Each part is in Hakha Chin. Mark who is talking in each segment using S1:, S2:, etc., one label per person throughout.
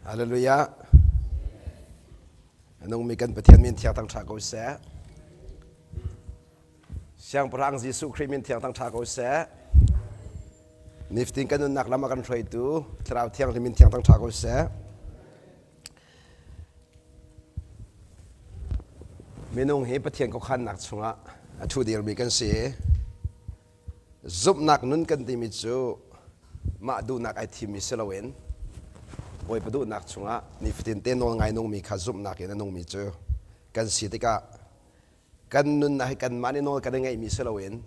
S1: Hallelujah. A nungmi kan Pathian min thiang thang ṭha ko seh. Siangpahrang Jesuh Khrih min thiang thang ṭha ko seh. Niftin kan nunnak lam a kan hruaitu Thlarau Thianghlim min thiang thang ṭha ko seh. Minung hi Pathian khuakhannak chungah a ṭhu dirmi kan si. Zumhnak nun kan timi cu mah duhnak ai thimmi si loin Bawipa duhnak chungah nifatin te nawl ngai nungmi kha zumhnak in a nungmi cu kan si tikah kan nunnak hi kanmah nih nawl kan i ngeihmi si loin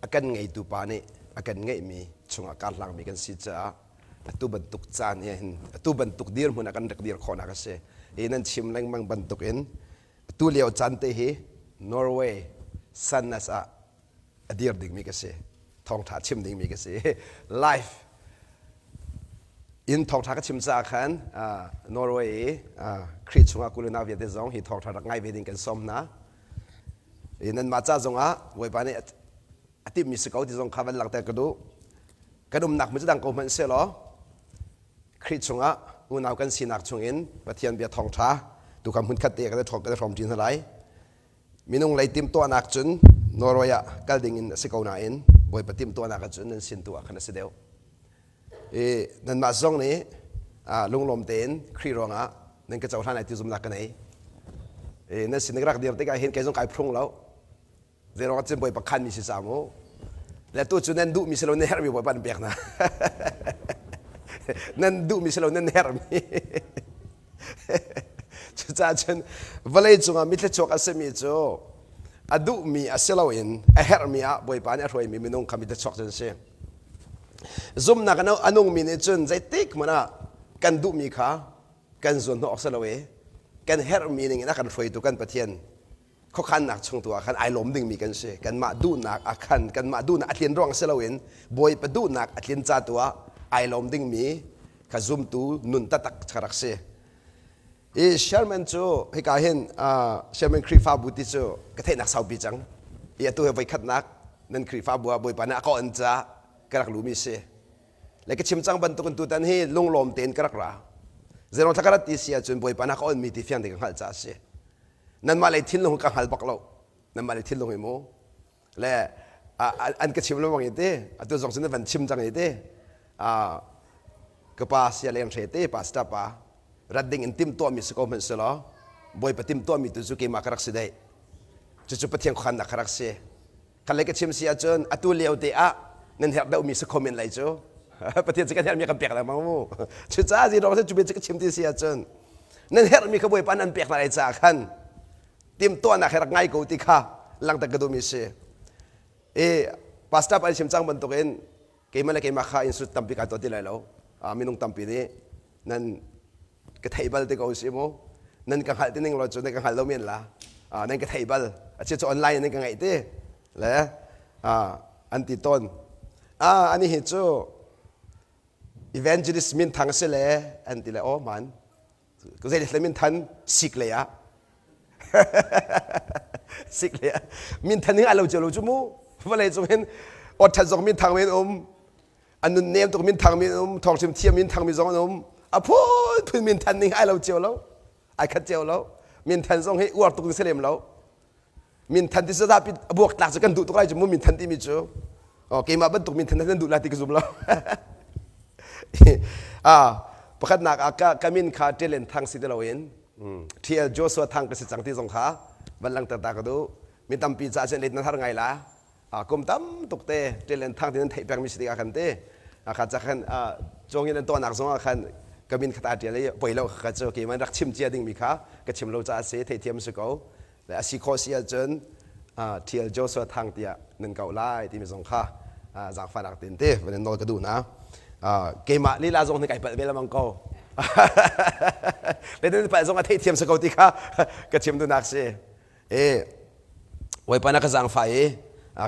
S1: a kan ngeitu pa nih a kan ngeihmi chungah karhlangmi kan si caah atu bantuk caan hi hin atu bantuk dirhmun ah kan rak dir khawhnak a si. Hi nan chim lengmang bantuk in atu lio caan te hi Norway Sandnes ah a dir dingmi ka si. Thawngṭha chim dingmi ka si. Live in thawngṭha ka chim caah khan Norway i Khrih chungah kuluna vialte zong hi thawngṭha rak ngai ve ding kan sawm hna. I nanmah ca zongah Bawipa nih a timhmi si ko ti zong kha van langhter ka duh. Kan umnak hmun cu dang ko hmanh sehlaw Khrih chungah unau kan sinak chungin Pathian bia thawngṭha tu kha hmunkhat te kan i hrawm ṭi hna lai. Minung lei timhtuahnak cun Norway ah kal ding in a si ko nain Bawipa timhtuahnak ah cun nan sin tu ah khan a si deuh. I nanmah zong nih lunglawm tein Khrih ruangah nan ka cohlan lai ti zumnak ka nei. I nan sin rak dir tikah hin kei zong kai phrung lo. Zeiruangah cun Bawipa khanmi si ca mu. Le tu cu nan duhmi si lo nan herhmi Bawipa nan pek hna. nan duhmi si lo nan herhmi. Cucaah cun vawlei cungah mithlachuak a simi cu a duhmi a si loin a herhmi ah Bawipa nih a hruaimi minung kha mithlachuak cu an si. Zumhnak a nungmi nih cun zeitik hmanh ah kan duhmi kha kan zuan hnawh awk si lo i kan herhmi ning in a kan hruaitu kan Pathian khuakhannak chung tu ah khan ai lawm dingmi kan si kanmah duhnak a khan kanmah duhnak a tlin ruang si loin bawipa duhnak a tlin ca tu ah ai lawm dingmi kha zumtu nun taktak ka rak si i Sherman cu hika hin Sherman Khrihfabu ti cu ka theihnak saupi cang i atu he voikhatnak nan Khrihfabu ah bawipa nih a ka on ca ka rak lumi si le ka chim cang bantukin tutan hi lunglawm tein ka rak ra zeirong thla ka rat ti si ahcun bawipa nih a ka onmi ti fiang te ka hngalh caah a si nanmah lei thinlung ka hngal bak lo nanmah lei thinlung hi mu le an ka chim lengmang i te atu zong cun van chim cang i te ka pa sia leng hre te pastor pa rat ding in tim tuahmi si ko hmanh si law bawipa tim tuahmi tu cu keimah ka rak si dei cucu pathian khuakhannak ka rak si Kan lei ka chim si ahcun atu lio te ah nan herh deuhmi si kho men lai cu. Pathian cu kan herhmi kan pek lengmang mu. Cucaah zidawng cu cu ka chim ti si ahcun nan herhmi kha Bawipa nan pek hna lai caah khan timhtuahnak he rak ngai ko ti kha langhter ka duhmi si. I pastor pa chim cang bantukin keimah le keimah kha insult tampi kai tuah ti lai lo. Minung tampi nih nan ka thei bal te ko si mu nan ka hngalh ti ning lo cu nan ka hngal lo men la nan ka thei bal a chia cu online nan ka ngaih ti le an ti tawn ani hi cu evangelist min thang si le an ti le oh man zei le min than sik le ah sik le min than ning alo cio lo cu mu vawlei cung hin ot that zong min thang men um a nun nem tuk minthang mi um thawngchim thiam minthang mi zong an um a phunphun minthan ning ai lo cio lo ai khat cio lo minthan zong hi uar tuk si lem lo minthan ti zapi a buak tlak cu kan duh tuk lai cu mu minthan timi cu oh keimah bantuk minthan nan duh lai ti ka zum lo ah pakhatnak ah ka ka min kha Telen Thang si ti loin TL Joshua Thang ka si cang ti zong kha van langter ta ka duh mi tampi ca cun let nan har ngai la kum tam tuk te ṭil in thang tin an theih pengmi si tikah khan te kha ca khan cawngin an tuahnak zongah khan ka min kha ta ṭial i poi lo kha cu keimah rak chim cia dingmi kha ka chim lo caah si theithiam si ko le a si khawh si ahcun ṭhial Joshua Thang tiah nan koh lai timi zong kha zaangfahnak tin te van in nawl ka duh na keimah lila zong nih kai palh ve lamang ko le nan palh zong a theihthiam si ko ti kha ka chim duhnak si E Bawipa na ka zaangfah i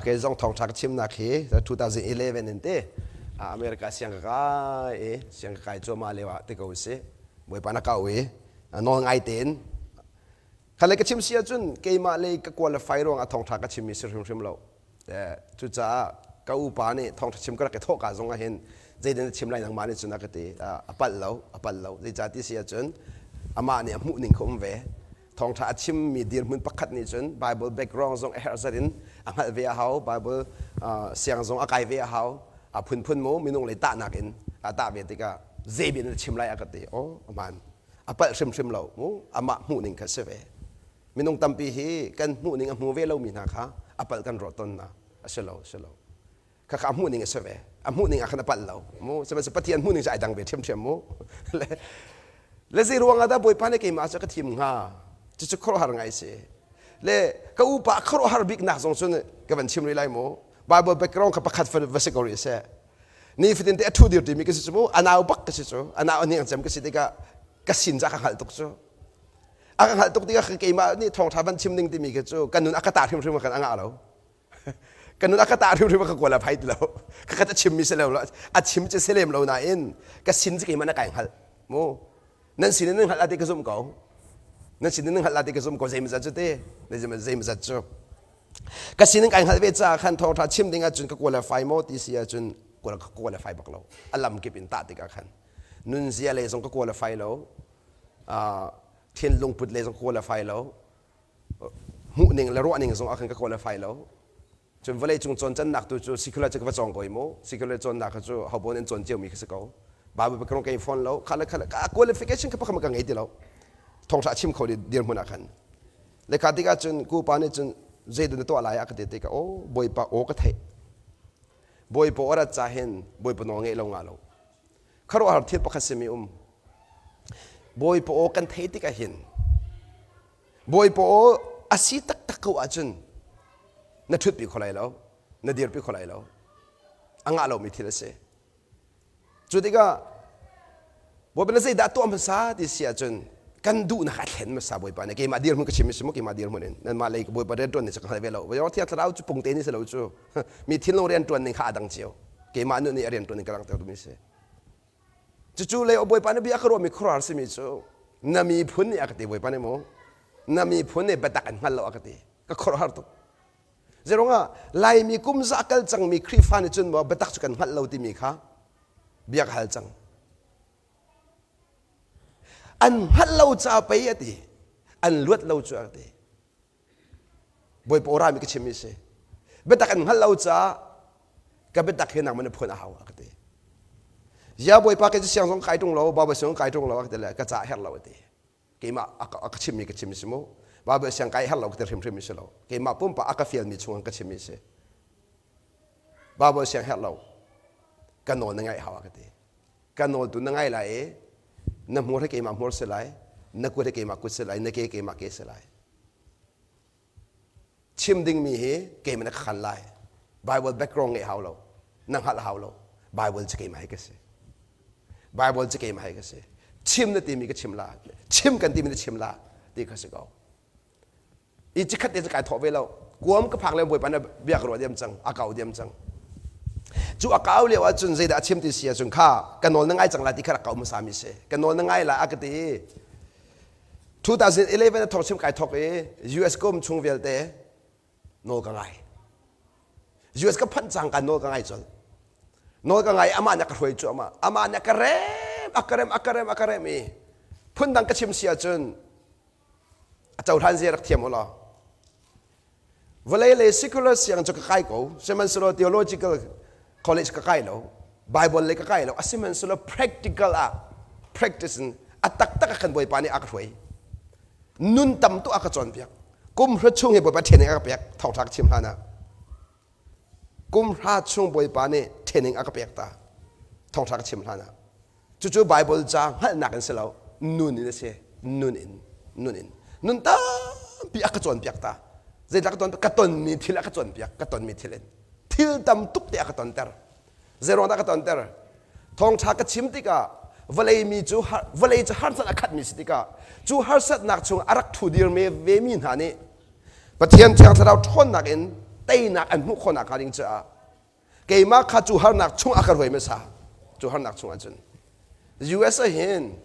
S1: kei zong thawngṭha ka chimnak hi 2011 in te America siang ka kai i siang ka kai cuahmah lio ah ti ko si Bawipa na ka au i nawl ngai tein khalei ka chim si ahcun keimah lei ka qualify ruang ah thawngṭha ka chimmi si hrimhrim lo cucaah ka upa nih thawngṭha chim ka rak i thawh ka zong ah hin Zeidah na chim lai nangmah nih cun a ka ti. A palh lo, a palh lo. Zeicah ti si ahcun amah nih a hmuh ning kha um ve. Thawngṭha a chimmi dirhmun pakhat nih cun Bible background zong a herh zat in a hngalh ve a hau. Bible siang zong a kai ve a hau. A phunphun mu minung lei tahnak in a tah ve tikah zei bia na chim lai a ka ti. Aw, aman. A palh hrimhrim lo mu. Amah hmuh ning kha si ve. Minung tampi hi kan hmuh ning a hmu ve lomi hna kha a palh kan ruah tawn na. A si lo, a si lo. Khakha a hmuh ning a si ve. A hmuh ning ah khan a palh lo. Mu sihmanhsehlaw Pathian hmuh ning cu ai dang ve ṭhiamṭhiam mu. Le le zei ruang ah dah Bawipa nih keimah cu ka thim hnga? Cucu khuaruahhar ngai si. Le ka upa khuaruahhar biknak zong cun ka van chim rih lai mu. Bible background kha pakhat va si ko rih seh. Nifatin te a ṭhu dir timi ka si cu mu. A nau bak ka si cu. A nau a hniang cem ka si tikah ka sin ca ka hngalh tuk cu. A ka hngalh tuk tikah keimah nih thawngṭha van chim ding timi khi cu ka nun a ka ta hrimhrim kan a ngah lo. Ka nun a ka ta hrimhrim ka kawl a phai ti lo. Ka ka chim mi si lo a chim cu si lem lo nain ka sin cu keimah na kai hngalh mu. Nan sin in nan hngalh la ti ka zumh ko. Nan sin in nan hngalh la ti ka zumh ko zeimazat cu ti zeimazat cu. Ka sin in kai hngalh ve caah khan thawngṭha chim ding ahcun ka qualify maw ti si ahcun ka qualify bak lo. A lam kip in tah tikah khan nunzia lei zong ka qualify lo. Thinlung put lei zong ka qualify lo. Hmuhning le ruahning zong ah khan ka qualify lo. Cun vawlei cung cawncannak tu cu secular cu ka va cawng ko i mu. Secular cawnnak kha cu hobo nih an cawn ciomi kha si ko. Bible ka kei fawn lo. Kha le kha le ka qualification kha pakhat ka ngei ti lo. Thawngṭha chim kho dirhmun ah khan. Le kha tikah cun ku pa nih cun zeidah na tuah lai a ka ti tikah aw Bawipa aw ka theih. Bawipa aw rat ca hin Bawipa nawl ngeih lo ngah lo. Khuaruahhar thil pakhat simi um. Bawipa aw kan theih tikah hin Bawipa aw a si taktak ko ahcun na ṭhutpi kho lai lo, na dirpi kho lai lo. A ngah lomi thil a si. Cu tikah Bawipa na zeidah tuah hmasa ti si ahcun kan duhnak a thlen hmasa Bawipa nih keimah dirhmun ka chim si mu keimah dirhmun in nanmah lei Bawipa rianṭuan ning cu ka hngal ve lo. Thiang Thlarau cu pungte nih si lo cu mi thinlung rianṭuan ning kha a dang cio. Keimah nun nih a rianṭuan ning ka langhter duhmi si. Cucu le Bawipa nih bia ka ruahmi khuaruahhar simi cu na miphun nih a ka ti Bawipa nih mu na miphun nih biatak an hngal lo a ka ti ka khuaruahhar tuk. Zeiruangah Laimi kum za kal cangmi Khrihfa nih cun maw biatak cu kan hngalh lo timi kha bia ka hal cang. An hngalh lo ca pei a ti. An luat lo cu a ti. Bawipa aw rami ka chimmi si. Biatak an hngalh lo caah ka biatak hi nangmah na phuan a hau a ka ti. Ya Bawipa kei cu siang zong kai ṭung lo, Bawipa siang kai ṭung lo a ka ti le ka ca herh lo a ti. Keimah a ka chimmi ka chim si mu. Baibal siang kai herh lo ka ti hrimhrim si lo. Keimah pumpak a ka fialmi chung ka chimmi si. Baibal siang herh lo. Ka nawl na ngaih hau a ka ti. Ka nawl tu na ngai lai i na hmur hi keimah hmur si lai, na kut hi keimah kut si lai, na ke keimah ke si lai. Chim dingmi hi keimah na ka khan lai. Bible background ngeih hau lo. Na hngalh hau lo. Bible cu keimah hi ka si. Bible cu keimah hi ka si. Chim na timi ka chim la. Chim kan timi na chim la ti kha si ko. I cikhat te cu kai thawh ve lo. Kuam ka phak le Bawipa na bia ka ruah diam cang. A kau diam cang. Cu a kau lio ahcun zeidah a chim ti si ahcun kha ka nawl na ngai cang la ti kha rak kau hmasa mi si. Ka nawl na ngai la a ka ti. 2011 a thawk chim kai thawk i US kum chung vialte nawl ka ngai. US ka phanh cang ka nawl ka ngai colh. Nawl ka ngai amah nih a ka hruai cu amah. Amah nih a ka rem, a ka rem, a ka rem, a ka rem i phundang ka chim si ahcun a cohlan zia rak thiam u law. Vawlei lei secular siang cu ka kai ko, sihmanhsehlaw theological college ka kai lo, Bible lei ka kai lo, asihmanhsehlaw practical ah practice in a taktak ah khan Bawipa nih a ka hruai. Nun tam tu a ka cawnpiak. Kum hra chung hi Bawipa training a ka pek, thawngṭha ka chim hlan ah. Kum hra chung Bawipa nih training a ka pek ta, thawngṭha ka chim hlan ah. Cucu Bible ca hngalhnak in si lo, nun in a si. Nun in, nun in. Nun tampi a ka cawnpiak ta. Zeidah ka cawnpiak? Ka tonmi thil a ka cawnpiak, ka tonmi thil in. Thil tam tuk te a ka tonter. Zeiruang dah ka tonter? Thawngṭha ka chim tikah vawlei mi cu vawlei cu harsat a khatmi si tikah cu harsatnak chung a rak ṭhu dir ve mi hna nih Pathian Thiang Thlarau ṭhawnnak in teinak an hmuh khawhnak hnga ding caah keimah kha cu harnak chung a ka hruai hmasa cu harnak chung ahcun US ah hin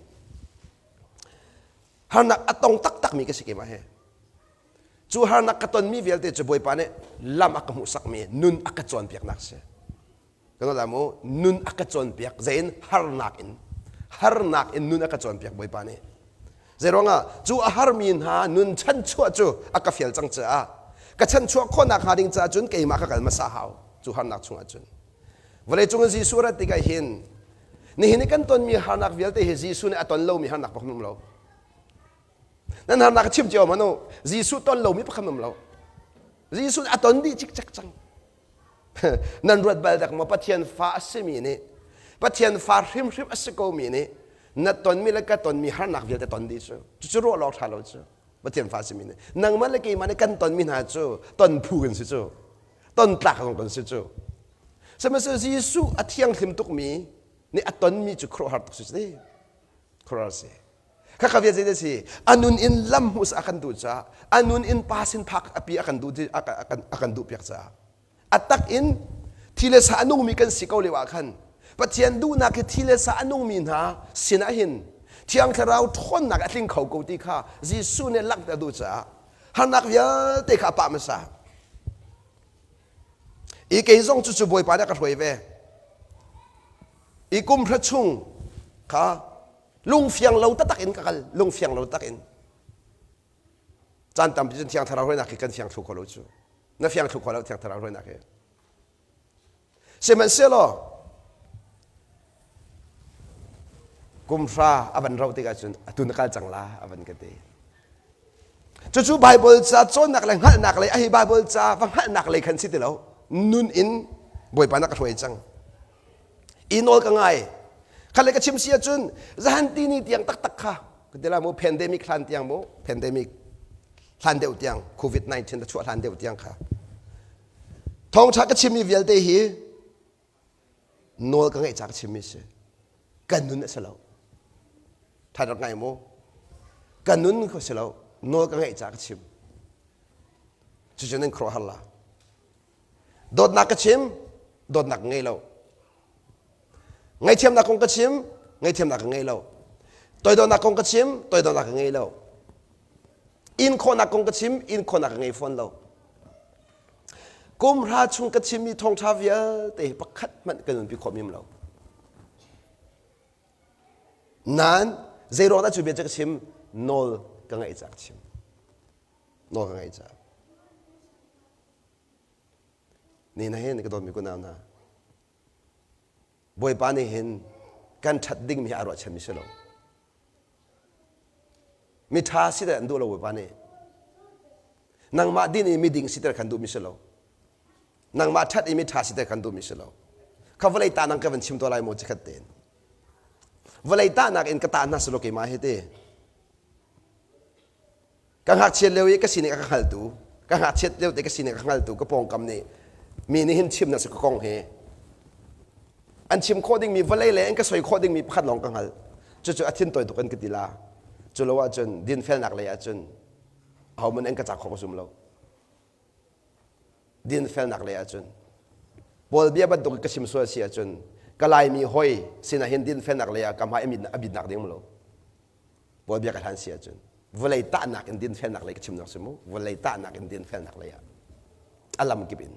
S1: harnak a tong taktakmi ka si keimah he cu harnak ka tonmi vialte cu Bawipa nih lam a ka hmuhsakmi nun a ka cawnpiaknak si. Kan la mu nun a ka cawnpiak zein harnak in harnak in nun a ka cawnpiak Bawipa nih. Zeiruangah cu a harmi hna nun chanchuah cu a ka fial cang caah ka chanchuah khawhnak hnga ding caah cun keimah ka kal hmasa hau cu harnak chungah cun. Vawleicung in Jesuh rat tikah hin nihin i kan tonmi harnak vialte hi Jesuh nih a ton lomi harnak pakhat um lo. Nan harnak ka chim cio man u. Jesuh ton lomi pakhat um lo. Jesuh nih a ton dih cikcek cang. Nan ruat bal dak maw Pathian fa a simi nih Pathian fa hrimhrim a si komi nih na tonmi le ka tonmi harnak vialte ton dih cu cucu ruah lawng ṭha lo cu Pathian fa simi nih nangmah le keimah nih kan tonmi hna cu ton phu kan si cu ton tlak zong kan si cu sihmanhsehlaw Jesuh a thianghlim tukmi nih a tonmi cu khuaruahhar tuk si khuaruahhar si Khakha vial zei si a nun in lam hmuh a kan duh caah a nun in pa sin phak api a kan duh a kan duh piak caah a tak in thi le sa a nungmi kan si ko lio ah khan Pathian duhnak hi thi le sa a nungmi hna sinah hin Thiang Thlarau ṭhawnnak a tling kho ko ti kha Jesuh nih langhter duh caah harnak vialte kha a pah hmasa. I kei zong cucu Bawipa nih a ka hruai ve. I kum hra chung kha lungfiang lo taktak in ka kal lungfiang lo tak in caan tampi cun thiang thlarau hruainak hi kan fiang thlu kho lo cu na fiang thlu kho lo thiang thlarau hruainak hi sihmanhsehlaw kum hra a van rauh tikah cun atu na kal cang la a van ka ti cucu Bible ca cawnnak le hngalhnak lei a hi Bible ca va hngalhnak lei khan si ti lo nun in Bawipa na ka hruai cang i nawl ka ngai khat le ka chim si ahcun zahan ti ni tiang taktak kha ka ti la mu pandemic hlan tiang mu pandemic hlan deuh tiang covid-19 a chuah hlan deuh tiang kha thawngṭha ka chimmi vialte hi nawl ka ngeih ca ka chimmi si ka nun a si lo ṭha rak ngai mu ka nun kho si lo nawl ka ngeih ca ka chim cucu nan khuaruahhar la Dawtnak ka chim, dawtnak ka ngei lo. Ngaihthiamnak kong ka chim, ngaihthiamnak ka ngei lo. Toidornak kong ka chim, toidornak ka ngei lo. In khawhnak kong ka chim, in khawhnak ka ngei fawn lo. Kum hra chung ka chimmi thawngṭha vialte hi pakhat hmanh ka nunpi khawh mim lo. Nain zei ruang dah cu bia cu ka chim? Nawl ka ngaih caah ka chim. Nawl ka ngaih caah. Ni na hin ka dawtmi kunau hna Bawipa nih hin kan ṭhat dingmi hi aa ruahchanmi si lo. Miṭha siter an duh lo Bawipa nih. Nangmah din i miding siter kan duhmi si lo. Nangmah ṭhat i miṭha siter kan duhmi si lo. Kha vawlei ta nang ka van chim tuah lai maw cikhat tein. Vawlei tahnak in ka tah hna selaw keimah hi ti. Ka ngakchiat lio i ka sining a ka hngaltu, ka ngakchiat lio te ka sining a ka hngaltu ka pawngkam nih mi nih hin chim na si ka kong hi an chim khawh dingmi vawlei le an ka soi khawh dingmi pakhat lawng ka hngalh. Cucu a thin tawi tuk an ka ti la. Cu lo ahcun dinfelnak lei ahcun ahohmanh an ka cak khawh ka zum lo. Dinfelnak lei ahcun Paul bia bantuk ka chim sual si ahcun ka Laimi hoi sinah hin dinfelnak lei ah ka hmai a bitnak ding lo. Paul bia ka hlan si ahcun vawlei tahnak in dinfelnak lei ka chimnak si mu vawlei tahnak in dinfelnak lei ah a lam kip in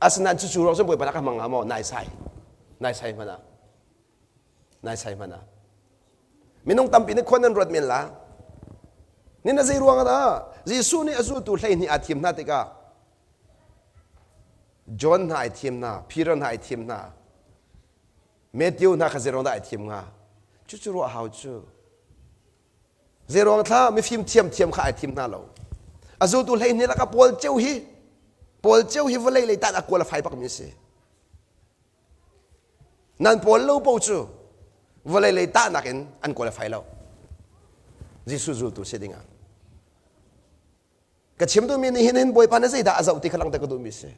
S1: asinain cucu ruang cun bawipa ka hmang hnga maw naisai naisai hmanh ah naisai hmanh ah minung tampi nih khuan nan ruat men la ni na zei ruang ah Jesuh nih a zultu 12 aa thim hna tikah John hna ai thim hna Peter hna ai thim hna Matthew hna kha zeiruang dah ai thim hnga? Cucu ruah hau cu. Zeiruang thla mifim thiamthiam kha ai thim hna lo. A zultu 12 lakah Paul ceu hi Paul ceu hi vawlei lei tan a kual a fai bakmi a si. Nan Paul lo po cu vawlei lei tahnak in an kual a fai lo. Jesuh zultu si dingah. Ka chim duhmi nih hin hin Bawipa nih zeidah a zoh ti kha langhter ka duhmi si.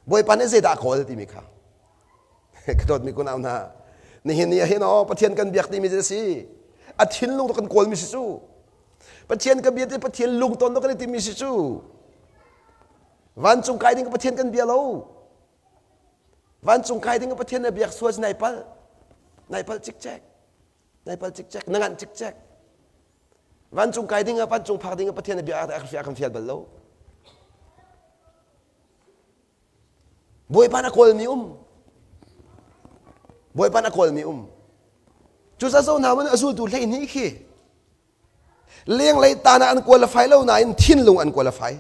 S1: Bawipa nih zeidah a kawl timi kha. Ka dawtmi kunau hna, nihin ni ah hin aw Pathian kan biak timi a si. A thinlung kan kawlmi si cu. Pathian ka bia ti Pathian lungton kan i timi si cu. Vancung kai ding Pathian kan bia lo. Vancung kai ding Pathian na biak sual nai pal. Nai pal cikcek. Nai pal cikcek. Na nganh cikcek. Vancung kai ding ah vancung phak ding ah Pathian a bia a kan fial bal lo. Bawipa na kawlmi um. Bawipa na kawlmi um. Cucaah zo hna man a zultu 12 khi lenglei tan ah an qualify lo nain thinlung an qualify.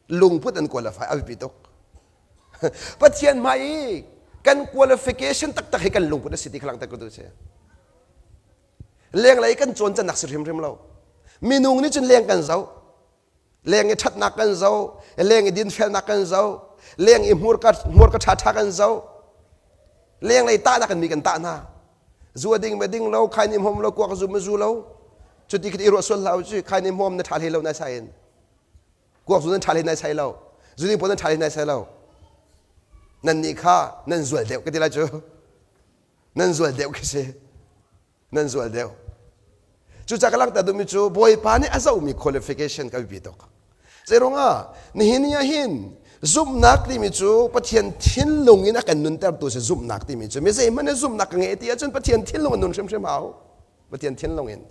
S1: Lungput an qualify a biapi tuk. Pathian hmai i kan qualification taktak hi kan lungput a si ti kha langhter ka duh si. Lenglei kan cawn cannak si hrimhrim lo. Minung nih cun leng kan zoh. Leng i ṭhatnak kan zoh. Leng i dinfelnak kan zoh. Leng i hmurka hmurka ṭhaṭha kan zoh. Lenglei tahnak in mi kan tah hna. Zu a ding ma ding lo, khai nih hmom lo, kuak zu ma zu lo. Cuti khi i ruah sual hlah u cu, khai nih hmom na ṭha hlei lo nai sai in. Kuak zu nan ṭha hlei nai sai lo. Zu ding pawl nan ṭha hlei nai sai lo. Nan nih kha nan zual deuh ka ti lai cu. Nan zual deuh khi si. Nan zual deuh. Cucaah ka langhter duhmi cu Bawipa nih a zohmi qualification ka biapi tuk. Zeiruangah nihin ni ah hin zumhnak timi cu Pathian thinlung in a kan nuntertu si zumhnak timi cu mi zeihmanh in zumhnak ka ngei ti ahcun Pathian thinlung in nun hrimhrim hau. Pathian thinlung in.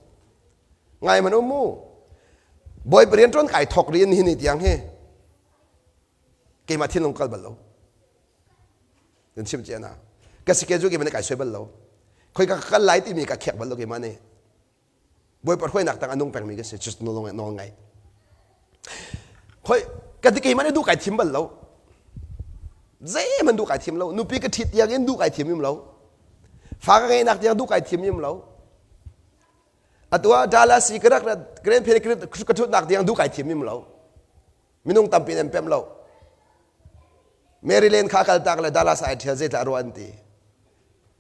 S1: Ngai man um mu. Bawipa rian ṭuan kai thok ri in nihin ni tiang hi keimah thinlung kal bal lo. Nan chim cia na. Ka schedule keimah nih kai suai bal lo. Khoi ka kal lai timi ka khiak bal lo keimah nih. Bawipa hruainak tang a nung pengmi ka si just nawl nawl ngai. Khoi ka ti keimah nih duh kai thim bal lo. Zeihmanh duh kai thim lo. Nupi ka ṭhit tiang in duh kai thim im lo. Fa ka ngeihnak tiang duh kai thim im lo. Atu ah Dallas i ka rak Grand Prairie ka ṭhutnak tiang duh kai thim im lo. Minung tampi in an pem lo. Maryland kha kaltak le Dallas ai ṭhial zeitlah ruah an ti.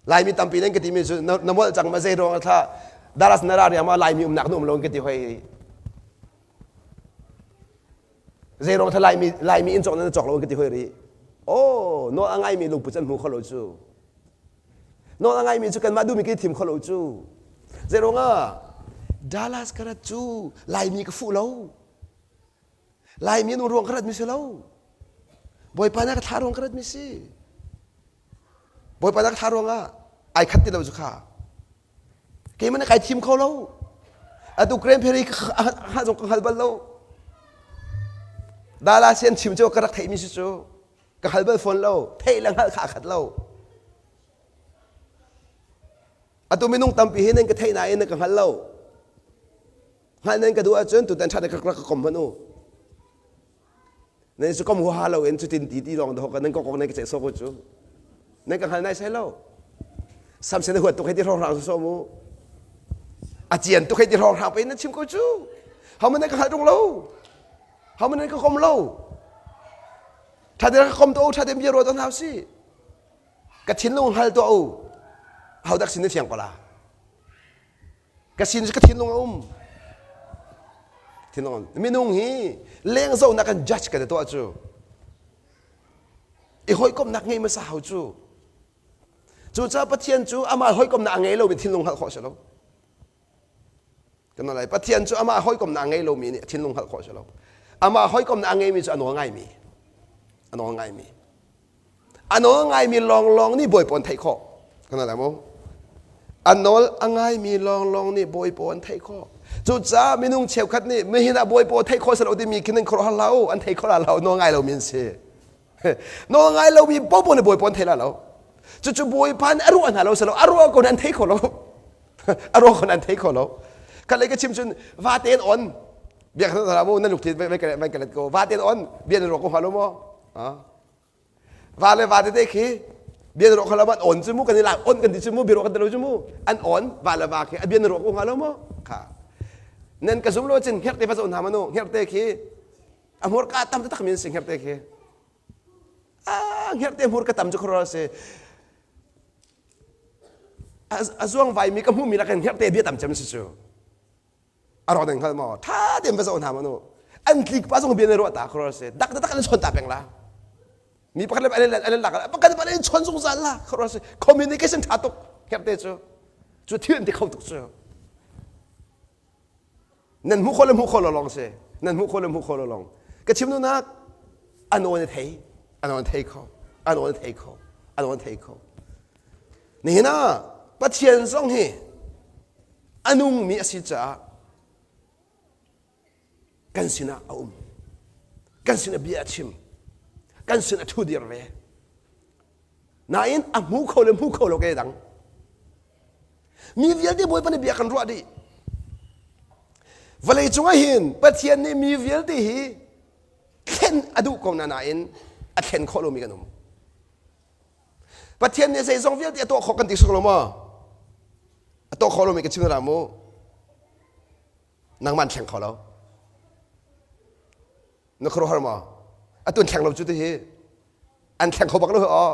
S1: Laimi tampi nan ka timi cu na molh cang ma zei ruang thla Dallas na ra riang ma Laimi umnak na um lo ka ti hoi. Zei ruang thla Laimi Laimi inn cawk na cawk lo ka ti hoi ri. Oh, nawl a ngaimi lungput an hmu kho lo cu. Nawl a ngaimi cu kanmah duhmi kan i thim kho lo cu. Zei ruangah Dallas ka rat cu Laimi ka fuh lo. Laimi nu ruang ka rat mi si lo. Bawipa na ka thlah ruang ka rat mi si. Bawipa na ka thlah ruangah ai khat ti lo cu kha. Keimah nih kai thim kho lo. Atu Grand Prairie ka zong ka hngal bal lo. Dala sian chim cu ka rak theihmi si cu. Ka hngal bal fawn lo. Theih le hngalh kha a khat lo. Atu minung tampi hi nan ka theih nain nan ka hngal lo. Hngalh nan ka duh ahcun tutan ṭha ka rak ka kom hmanh u. Nan cu kom huaha lo in cutin ti ti lawng dawh nan kokok nan ka ceih sawk u cu. Nan ka hngal nai sai lo. Samson na huat tuk hei ti hrawnghrang su sawm u. A cian tuk hei ti hrawnghrang pe nan chim ko cu. Ho man nan ka hngal tung lo. Ho man nan ka kom lo. Ṭha te ka kom to u, ṭha te bia ruat hna si. Ka thinlung hngal tuah u. Ho dak sin na fiang ko la. Ka sin cu ka thinlung a um. Thinlung minung hi leng zohnak kan judge kan tuah cu. I hawikomhnak ngei hmasa hau cu. Cucaah Pathian cu amah hawikomhnak a ngei lomi thinlung hngalh khawh si lo. Kan lai Pathian cu amah hawikomhnak a ngei lomi nih thinlung hngalh khawh si lo. Amah hawikomhnak a ngeimi cu a nawl ngaimi. A nawl ngaimi. A nawl ngaimi lawnglawng nih Bawipa an theih khawh. Kan lai maw? A nawl a ngaimi lawnglawng nih Bawipa an theih khawh. Cucaah minung cheukhat nih mihin ah Bawipa theih khawh si lo timi khi nan khuaruahhar hlah u, an thei kho la lo, nawl ngai lomi an si. Nawl ngai lomi popo nih Bawipa an thei la lo. Cucu Bawipa nih a ruah hna lo si lo, a ruah ko an thei kho lo. A ruah ko an thei kho lo. Khat lei ka chim cun vate in on. Bia kha na mu nan lungthin vai ka let ko. Vate in on bia na ruah ko hnga lo maw? Va le va tete khi bia na ruah kho lo an on cu mu kan i lak on kan ti cu mu bia ruah kan ti lo cu mu an on va le va khi a bia na ruah ko hnga lo maw kha nan ka zum lo cun hngerhte va zoh hna manu hngerhte khi a hmurka tam taktak mi an si hngerhte khi a hngerhte hmurka tam cu khuaruah si a zuang vai mi ka hmuh mi lakin hngerhte bia tam cem si cu A rawk nan hngal maw? Ṭha tein va zoh hna mu. An tlik pa zong bia na ruah ta khuaruah si. Dak tak an chawn ta peng la. Mi pakhat le an an lak pakhat le an chawn zungzal la khuaruah si. Communication ṭha tuk herte cu. Cu thil an ti kho tuk cu. Nan hmuh kho le hmuh kho lo lawng si. Nan hmuh kho le hmuh kho lo lawng. Ka chim duhnak an aw na thei. An aw na thei kho. An aw na thei kho. An aw na thei kho. Nihin ah Pathian zong hi a nungmi a si caah kan sinah a um kan sinah bia a chim kan sinah ṭhu dir ve. Nain a hmu kho le hmu kho lo ke dang. Mi vialte Bawipa nih bia kan ruah dih. Vawlei cungah hin Pathian nih mi vialte hi thlen a duh ko na nain a thlen khawh lomi kan um. Pathian nih zeizong vialte a tuah khawh kan ti suk lo maw? A tuah khawh lomi ka chim hna mu. Nangmah an thleng kho lo. Na khuaruahhar maw? Atu an thleng lo cu ti hi. An thleng kho bak lo aw.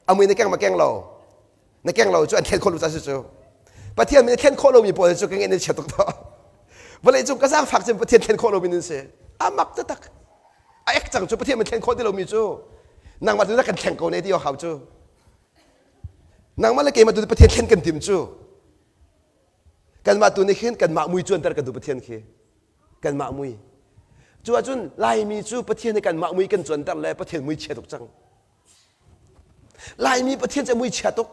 S1: A mui na keng ma keng lo. Na keng lo cu an thlen khawh lo ca si cu. Pathian min thlen khawh lomi pawl cu ka ngeih nan chia tuk to. Vawlei cung ka zaangfak cun Pathian thlen khawh lomi nan si. A mak taktak. A ek cang cu Pathian min thlen khawh ti lomi cu. Nangmah tu na kan thleng ko ne ti hau cu. Nangmah le keimah tu Pathian thlen kan tim cu. Kanmah tu nih khin kanmah mui cuanter kan duh Pathian khi. Kanmah mui. Cu ahcun Laimi cu Pathian hi kanmah mui kan cuanter le Pathian mui chia tuk cang. Laimi Pathian cu mui chia tuk.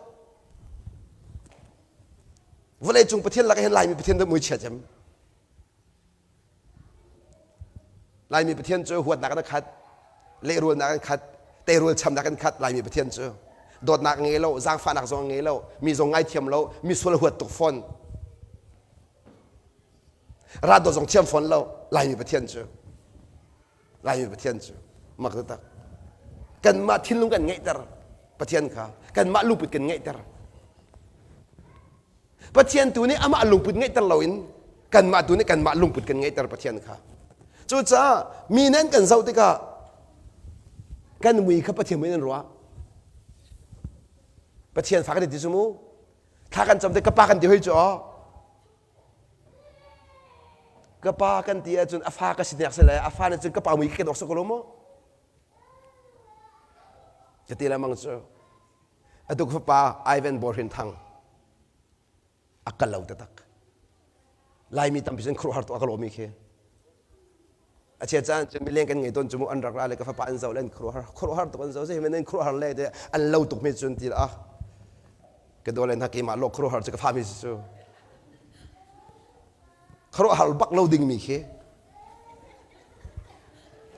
S1: Vawlei cung Pathian lakah hin Laimi Pathian cu mui chia cem. Laimi Pathian cu huatnak in a khat, lehrulnak in khat, teirul chamnak in khat Laimi Pathian cu. Dawtnak ngei lo, zaangfahnak zong ngei lo, mi zong ngaithiam lo, mi sual huat tuk fawn. Ra dawt zong thiam fawn lo, Laimi Pathian cu. Laimi Pathian cu mak taktak. Kanmah thinlung kan ngeihter Pathian kha. Kanmah lungput kan ngeihter. Pathian tu nih amah lungput ngeihter loin kanmah tu nih kanmah lungput kan ngeihter Pathian kha. Cucaah mi nan kan zoh tikah kan mui kha Pathian mui nan ruah. Pathian fa kan ti cu mu. Thla kan cam te ka pa kan ti hoi cu aw. Ka pa kan ti ahcun a fa ka si nek si le a fa nih cun ka pa mui ka ken awk si ko lo maw? Ka ti lengmang cu. Atu ka fapa Ivan Borhin Thang a kal lo taktak. Laimi tampi cun khuaruahhar tuk a ka lawmi khi. A chia caan cun mileng kan ngei tawn cu mu an rak ra le ka fapa an zoh le an khuaruahhar khuaruahhar tuk an zoh zei men an khuaruahhar le te an lo tuk mi cun ti ah ka dawle hna keimah lawh khuaruahhar cu ka fa mi si cu. Khuaruahhar bak lo ding mi khi.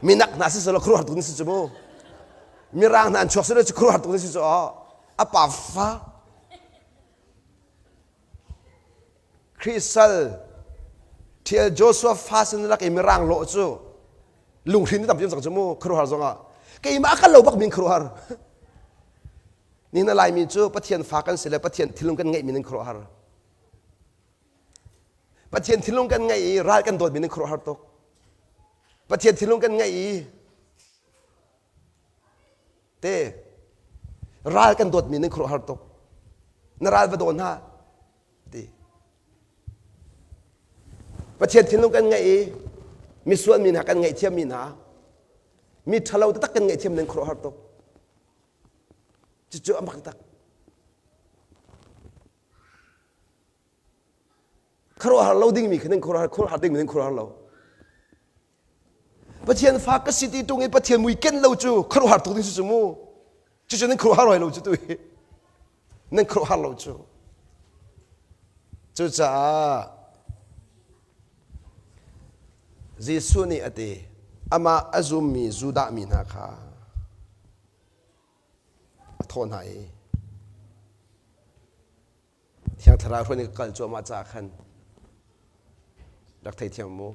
S1: Minak hna si selaw khuaruahhar tuk ni si cu mu. Mirang hna an chuak selaw cu khuaruahhar tuk ni si cu a pa fa Kristal Thiel Joshua fa sin lak i mirang lawh cu lunghrin ni tampi cang cu mu khuaruahhar zongah keimah a kal lo bak min khuaruahhar ni na Laimi cu Pathian fa kan si le Pathian thinlung kan ngeih min in khuaruahhar Pathian thinlung kan ngeih i ral kan dawt min in khuaruahhar tuk. Pathian thinlung kan ngeih i te ral kan dawt min in khuaruahhar tuk. Na ral va daw hna ti. Pathian thinlung kan ngeih i misual mi hna kan ngaihthiam mi hna mi ṭhalo taktak kan ngaihthiam ning khuaruahhar tuk. Cucu a mak tak. Khuaruahhar lo dingmi kha nan khuaruahhar khuaruahhar dingmi nan khuaruahhar lo. Pathian fa ka si ti tung i Pathian mui ken lo cu khuaruahhar tuk ding si cu mu. Cucu nan khuaruahhar hoi lo cu tu hi. Nan khuaruahhar lo cu. Cucaah Jesuh nih a ti, amah a zummi Judah mi hna kha a thawh hna i Thiang Thlarau hruai nih ka kal cuahmah caah khan rak theithiam mu.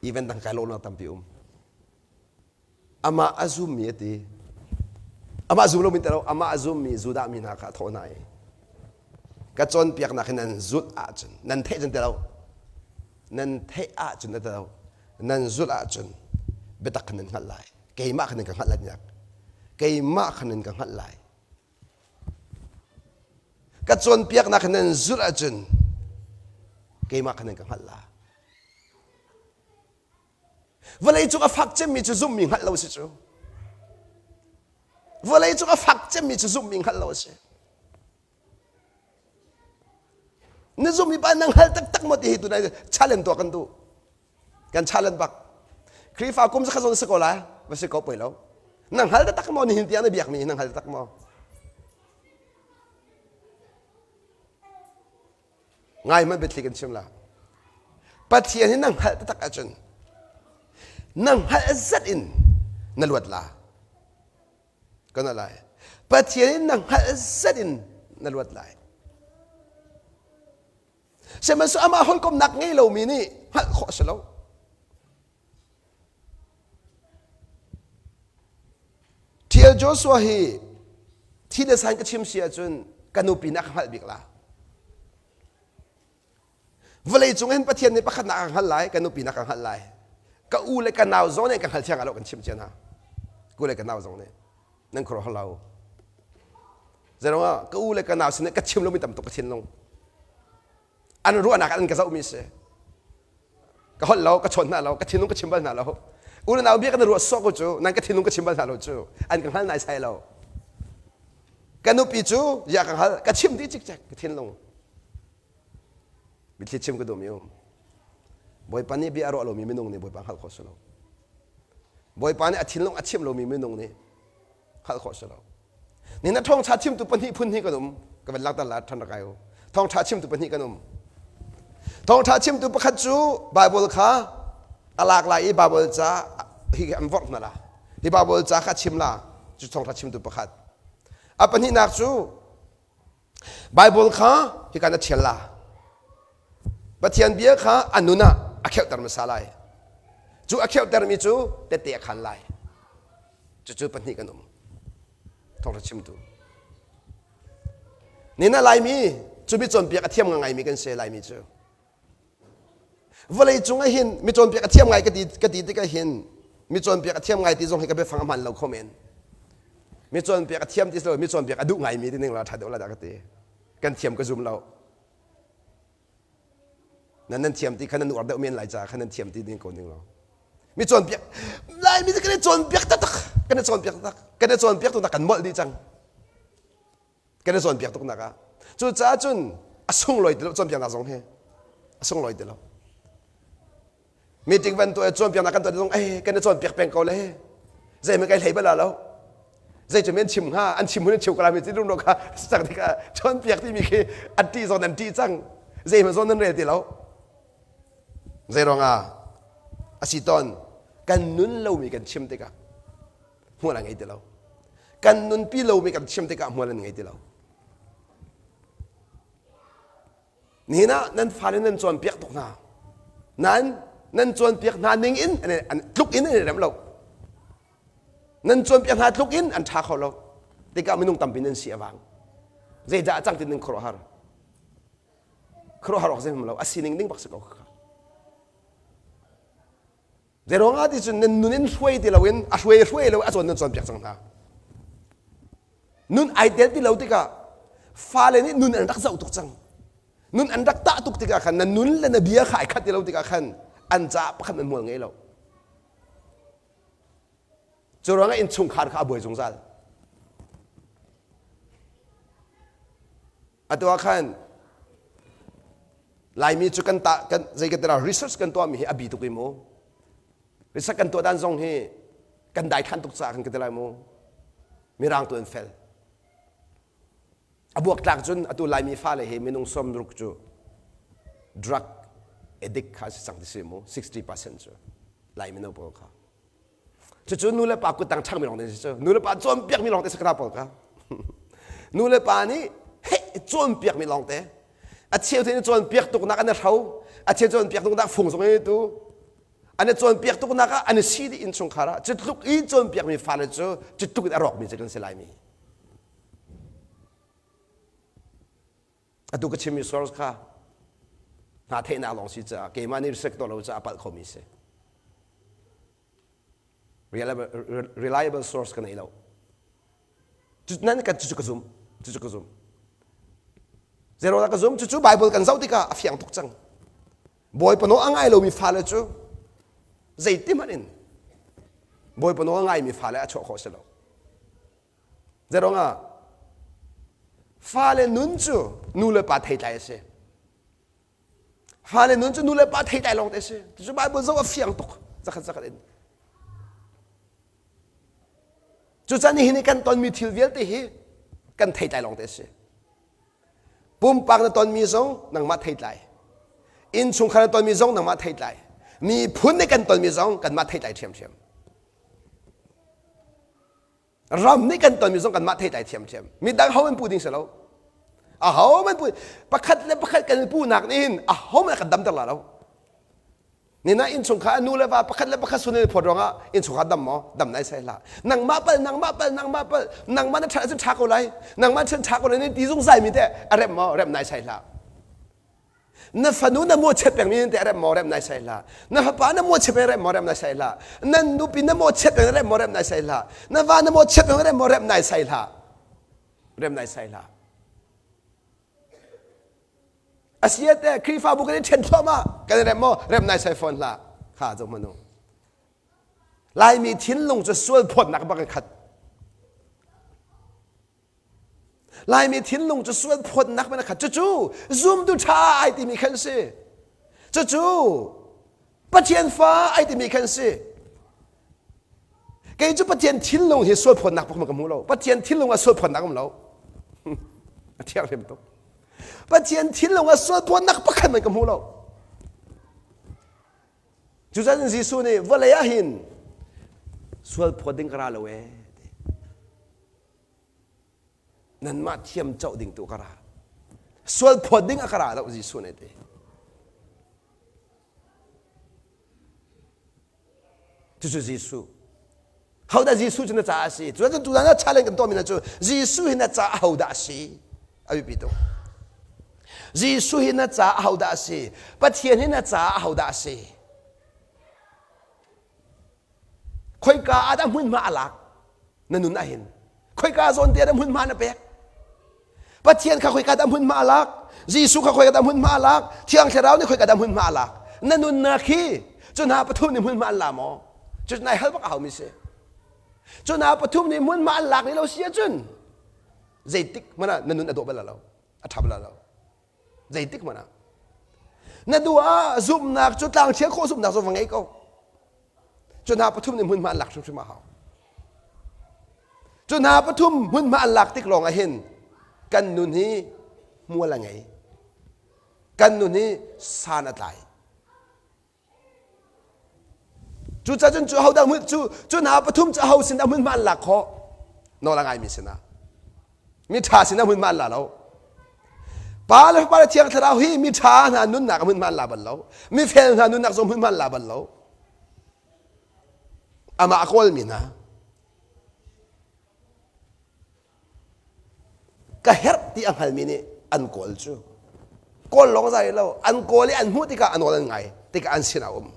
S1: Event dang kai lawhnak tampi um. Amah a zummi a ti. Amah zum lomi telo amah a zummi Judah mi hna kha a thawh hna i ka cawnpiaknak hi nan zulh ahcun nan theih cun telo nan theih ahcun na telo nan zulh ahcun biatak kha nan hngalh lai keimah kha nan ka hngalh lai keimah kha nan ka hngalh lai Ka cawnpiaknak nan zulh ahcun keimah kha nan ka hngalh la. Vawlei cung a fak cemmi cu zumhmi hngalh lo si cu. Vawlei cung a fak cemmi cu zumhmi hngalh lo a si. Na zumhmi pa na hngal taktak maw ti hi tu challenge tuah kan duh. Kan challenge bak. Khrihfa kum zakhat zong si ko lai, va si ko poi lo. Na hngal taktak maw nihin tiang na biakmi na hngal taktak maw? Ngai hmanh biathli kan chim la. Pathian hi na hngalh taktak ahcun na hngalh zat in na luat la. Kan luat lai. Pathian in na hngalh zat in na luat lai. Sihmanhsehlaw amah hawikomnak ngei lomi nih hngalh khawh a si lo. Thial Joshua hi thi le san ka chim si ahcun ka nupi nih a ka hngalh bik la. Vawlei cung hin Pathian nih pakhatnak a ka hngalh lai, ka nupi nih a ka hngalh lai. Ka u le ka nau zong nih ka hngal thiang lo kan chimh cia hna. Ka u le ka nau zong nih nan khuaruah hlah u. Zeiruangah ka u le ka nau sin ka chim lomi tam tuk ka thinlung. An ruahnak an ka zohmi si. Ka holh lo, ka chawn hna lo, ka thinlung ka chim bal hna lo. U le nau bia kan ruah sawh ko cu, nan ka thinlung ka chim bal hna lo cu. An ka hngal nai sai lo. Ka nupi cu ya ka hngal, ka chim dih cikcek ka thinlung. Mitthli chim ka duhmi um. Bawipa nih bia a ruah lomi minung nih Bawipa hngalh khawh si lo. Bawipa nih a thinlung a chimh lomi minung nih hngalh khawh si lo. Ni na thawngṭha chimtu pahnih phun hnih kan um. Ka van langhter la ṭhan rak ai u. Thawngṭha chimtu pahnih kan um. Thawngṭha chimtu pakhat cu Bible kha a lak lai i Bible ca hi an vorh hna la. Hi Bible ca kha chim la. Cu thawngṭha chimtu pakhat. A pahnihnak cu Bible kha hika na ṭhial la. Pathian bia kha a nun ah a kheuhter hmasa lai. Cu a kheuhtermi cu tette a khan lai. Cucu pahnih kan um. Thawngṭha chimtu. Nina Laimi cu mi cawnpiak a thiam ngaimi kan si Laimi cu. Vawlei cung ah hin mi cawnpiak a thiam ngai ka ti ka ti tikah hin mi cawnpiak a thiam ngai ti zong hi ka biafang a hmaan lo kho men. Mi cawnpiak a thiam ti si lo mi cawnpiak a duh ngaimi ti ning la ṭha deuh la dah ka ti. Kan thiam ka zum lo. Nan nan thiam ti kha nan uar deuh men lai caah khan nan thiam ti ding ko ning lo. Mi cawnpiak Laimi cu kan i cawnpiak taktak kan i cawnpiak taktak kan i cawnpiak tuk kan molh dih cang. Kan i cawnpiak tuk nak ah. Cucaah cun a sunglawi ti lo cawnpiaknak zong hi a sunglawi ti lo. Meeting van tuah cawnpiaknak kan tuah zong eh kan i cawnpiak peng ko le zei kai hlei bal lo. Zei cu men chim hnga an chim hun cheu kala mi ti lung kha cang tikah cawnpiak timi khi an ṭih zawn an ṭih cang. Zei hmanh zawn nan rel ti lo. Zei ruangah a si tawn kan nun lomi kan chim tikah hmual a ngei ti lo. Kan nunpi lomi kan chim tikah hmual an ngei ti lo. Nihin ah nan fale nan cawnpiak tuk hna. Nain nan cawnpiak hna ning in an tluk in an i rem lo. Nan cawnpiak hna tluk in an ṭha kho lo. Tikah minung tampi nan si a vang. Zeidah a cang ti nan khuaruahhar. Khuaruahhar awk zeihmanh lo. A sining ding bak si ko kha. Zeiruangah ti cun nan nun in hruai ti loin a hruai hruai lo a cawn nan cawnpiak cang hna. Nun ai tel ti lo tikah fale nih nun an rak zoh tuk cang. Nun an rak tah tuk tikah khan na nun le na bia kha ai khat ti lo tikah khan an caah pakhat man hmual ngei lo. Cu ruangah innchungkhar kha a buai zungzal. Atu ah khan Laimi cu kan ta kan zei kan tira research kan tuahmi hi a bi tuk i mu. Research kan tuah dan zong hi kan daithlan tuk caah kan ka ti lai mu. Mirang tu an fel. A buaktlak cun atu Laimi fale hi minung sawmruk cu drug addict kha si cang ti si mu 60% cu Lai mino pawl kha. Cucu nu le pa kuttang ṭhangmi lawng te si cu. Nu le pa cawnpiakmi lawng te si kha pawl kha. Nu le pa nih heh cawnpiakmi lawng te. A cheu te nih cawnpiak tuknak an i hro. A cheu cawnpiak tuknak fung zong in tu. An i cawnpiak tuknak ah an i si dih innchungkhar ah. Cu tluk i cawnpiakmi fale cu cu tluk in a rawkmi cu kan si laimi. Atu ka chimmi source kha hna theihnak lawng si caah keimah nih research tuah lo caah palh khomi si. Reliable, reliable source ka nei lo. Nan kan cucu ka zum. Cucu ka zum. Zero ka zum. Cucu Bible kan zoh tikah a fiang tuk cang. Bawipa nawl a ngai lomi fale cu zeiti hmanh in Bawipa nawl a ngaimi fale a chuah khawh si lo. Zeiruangah fale nun cu nu le pa theitlai a si. Fale nun cu nu le pa theitlai lawng te a si. Cucu Bible zoh a fiang tuk zakhat zakhat in. Cucan nihin i kan tonmi thil vialte hi kan theitlai lawng te a si. Pumpak na tonmi zong nangmah theitlai. Innchungkhar na tonmi zong nangmah theitlai. Miphun nih kan tonmi zong kanmah theitlai ṭhiamṭhiam. Ram nih kan tonmi zong kanmah theitlai thiamthiam. Midang ho an pu ding si lo. Aho man pu pakhat le pakhat kan punak nih hin aho man kan damter la lo. Nina innchungkhar a nu le va pakhat le pakhat sun in phawt ruangah innchungkhar dam maw? Dam nai sai hlah. Nangmah pal, nangmah pal, nangmah pal, nangmah na ṭhat ahcun ṭha ko lai. Nangmah cun ṭha ko lai ti zungzal mi teh a rem maw? Rem nai sai hlah. Na fanu na mawchiat pengmi teh a rem maw? Rem nai sai hlah. Na fapa na mawchiat peng rem maw? Rem nai sai hlah. Na nupi na mawchiat peng rem maw? Rem nai sai hlah. Na va na mawchiat peng rem maw? Rem nai sai hlah. Rem nai sai hlah. Asiate Khrihfabu kan i ṭhen thluahmah kan i rem maw rem nai sai fawn hlah kha zo hmanu Laimi thinlung cu sual phawtnak bak in khat Laimi thinlung cu sual phawtnak man a khat cucu zumtu ṭha ai timi khan si cucu Pathian fa ai timi khan si Kei cu Pathian thinlung hi sualphawtnak pakhat ka hmu lo. Pathian thinlung ah sualphawtnak um lo. A thianghlim tuk. Pathian thinlung ah sualphawtnak pakhat man ka hmu lo. Cucaah Jesuh nih vawlei ah hin sualphawt ding ka ra lo ee. Nanmah thiam coh ding tu ka ra. Sualphawt ding a ka ra lo Jesuh nih ti. Cucu Jesuh. Hodah Jesuh cu na caah a si? Cu tu na challenge kan tuahmi cu Jesuh hi na caah hodah a si? A biapi tuk. Jesuh hi na caah hodah a si? Pathian hi na caah hodah a si? Khoika ah dah hmunhma a lak? Na nun ah hin. Khoika zawn te dah hmunhma na pek? Pathian kha khoika dah hmunhma a lak? Jesuh kha khoika dah hmunhma a lak? Thiang Thlarau nih khoika dah hmunhma a lak? Na nunnak hi cu hna pathum nih hmunhma an la maw? Cu nai hal bak a haumi si. Cu hna pathum nih hmunhma an lak rih lo si ahcun zeitik hmanh ah na nun a dawh bal lo, a ṭha bal lo. Zeitik hmanh ah. Na duh ah zumhnak cu tlangchia khawh zumhnak cu va ngei ko. Cu hna pathum nih hmunhma an lak hrimhrim a hau. Cu hna pathum hmunhma an lak tik lawng ah hin kan nun hi hmual a ngei. Kan nun hi san a tlai. Cucaah cun cu hodah hmun cu cu hna pathum cu aho sin dah hmunhma an lak khawh? Nawl a ngaimi sinah. Mi ṭha sinah hmunhma an la lo. Pa le Fapa le Thiang Thlarau hi mi ṭha hna nunnak ah hmunhma an la bal lo. Mifel hna nunnak zong hmunhma an la bal lo. Amah a kawlmi hna. Ka herh ti a hngalmi nih an kawl cu. Kawl lawng zai lo. An kawl i an hmuh tikah a nawl an ngai tikah an sinah a um.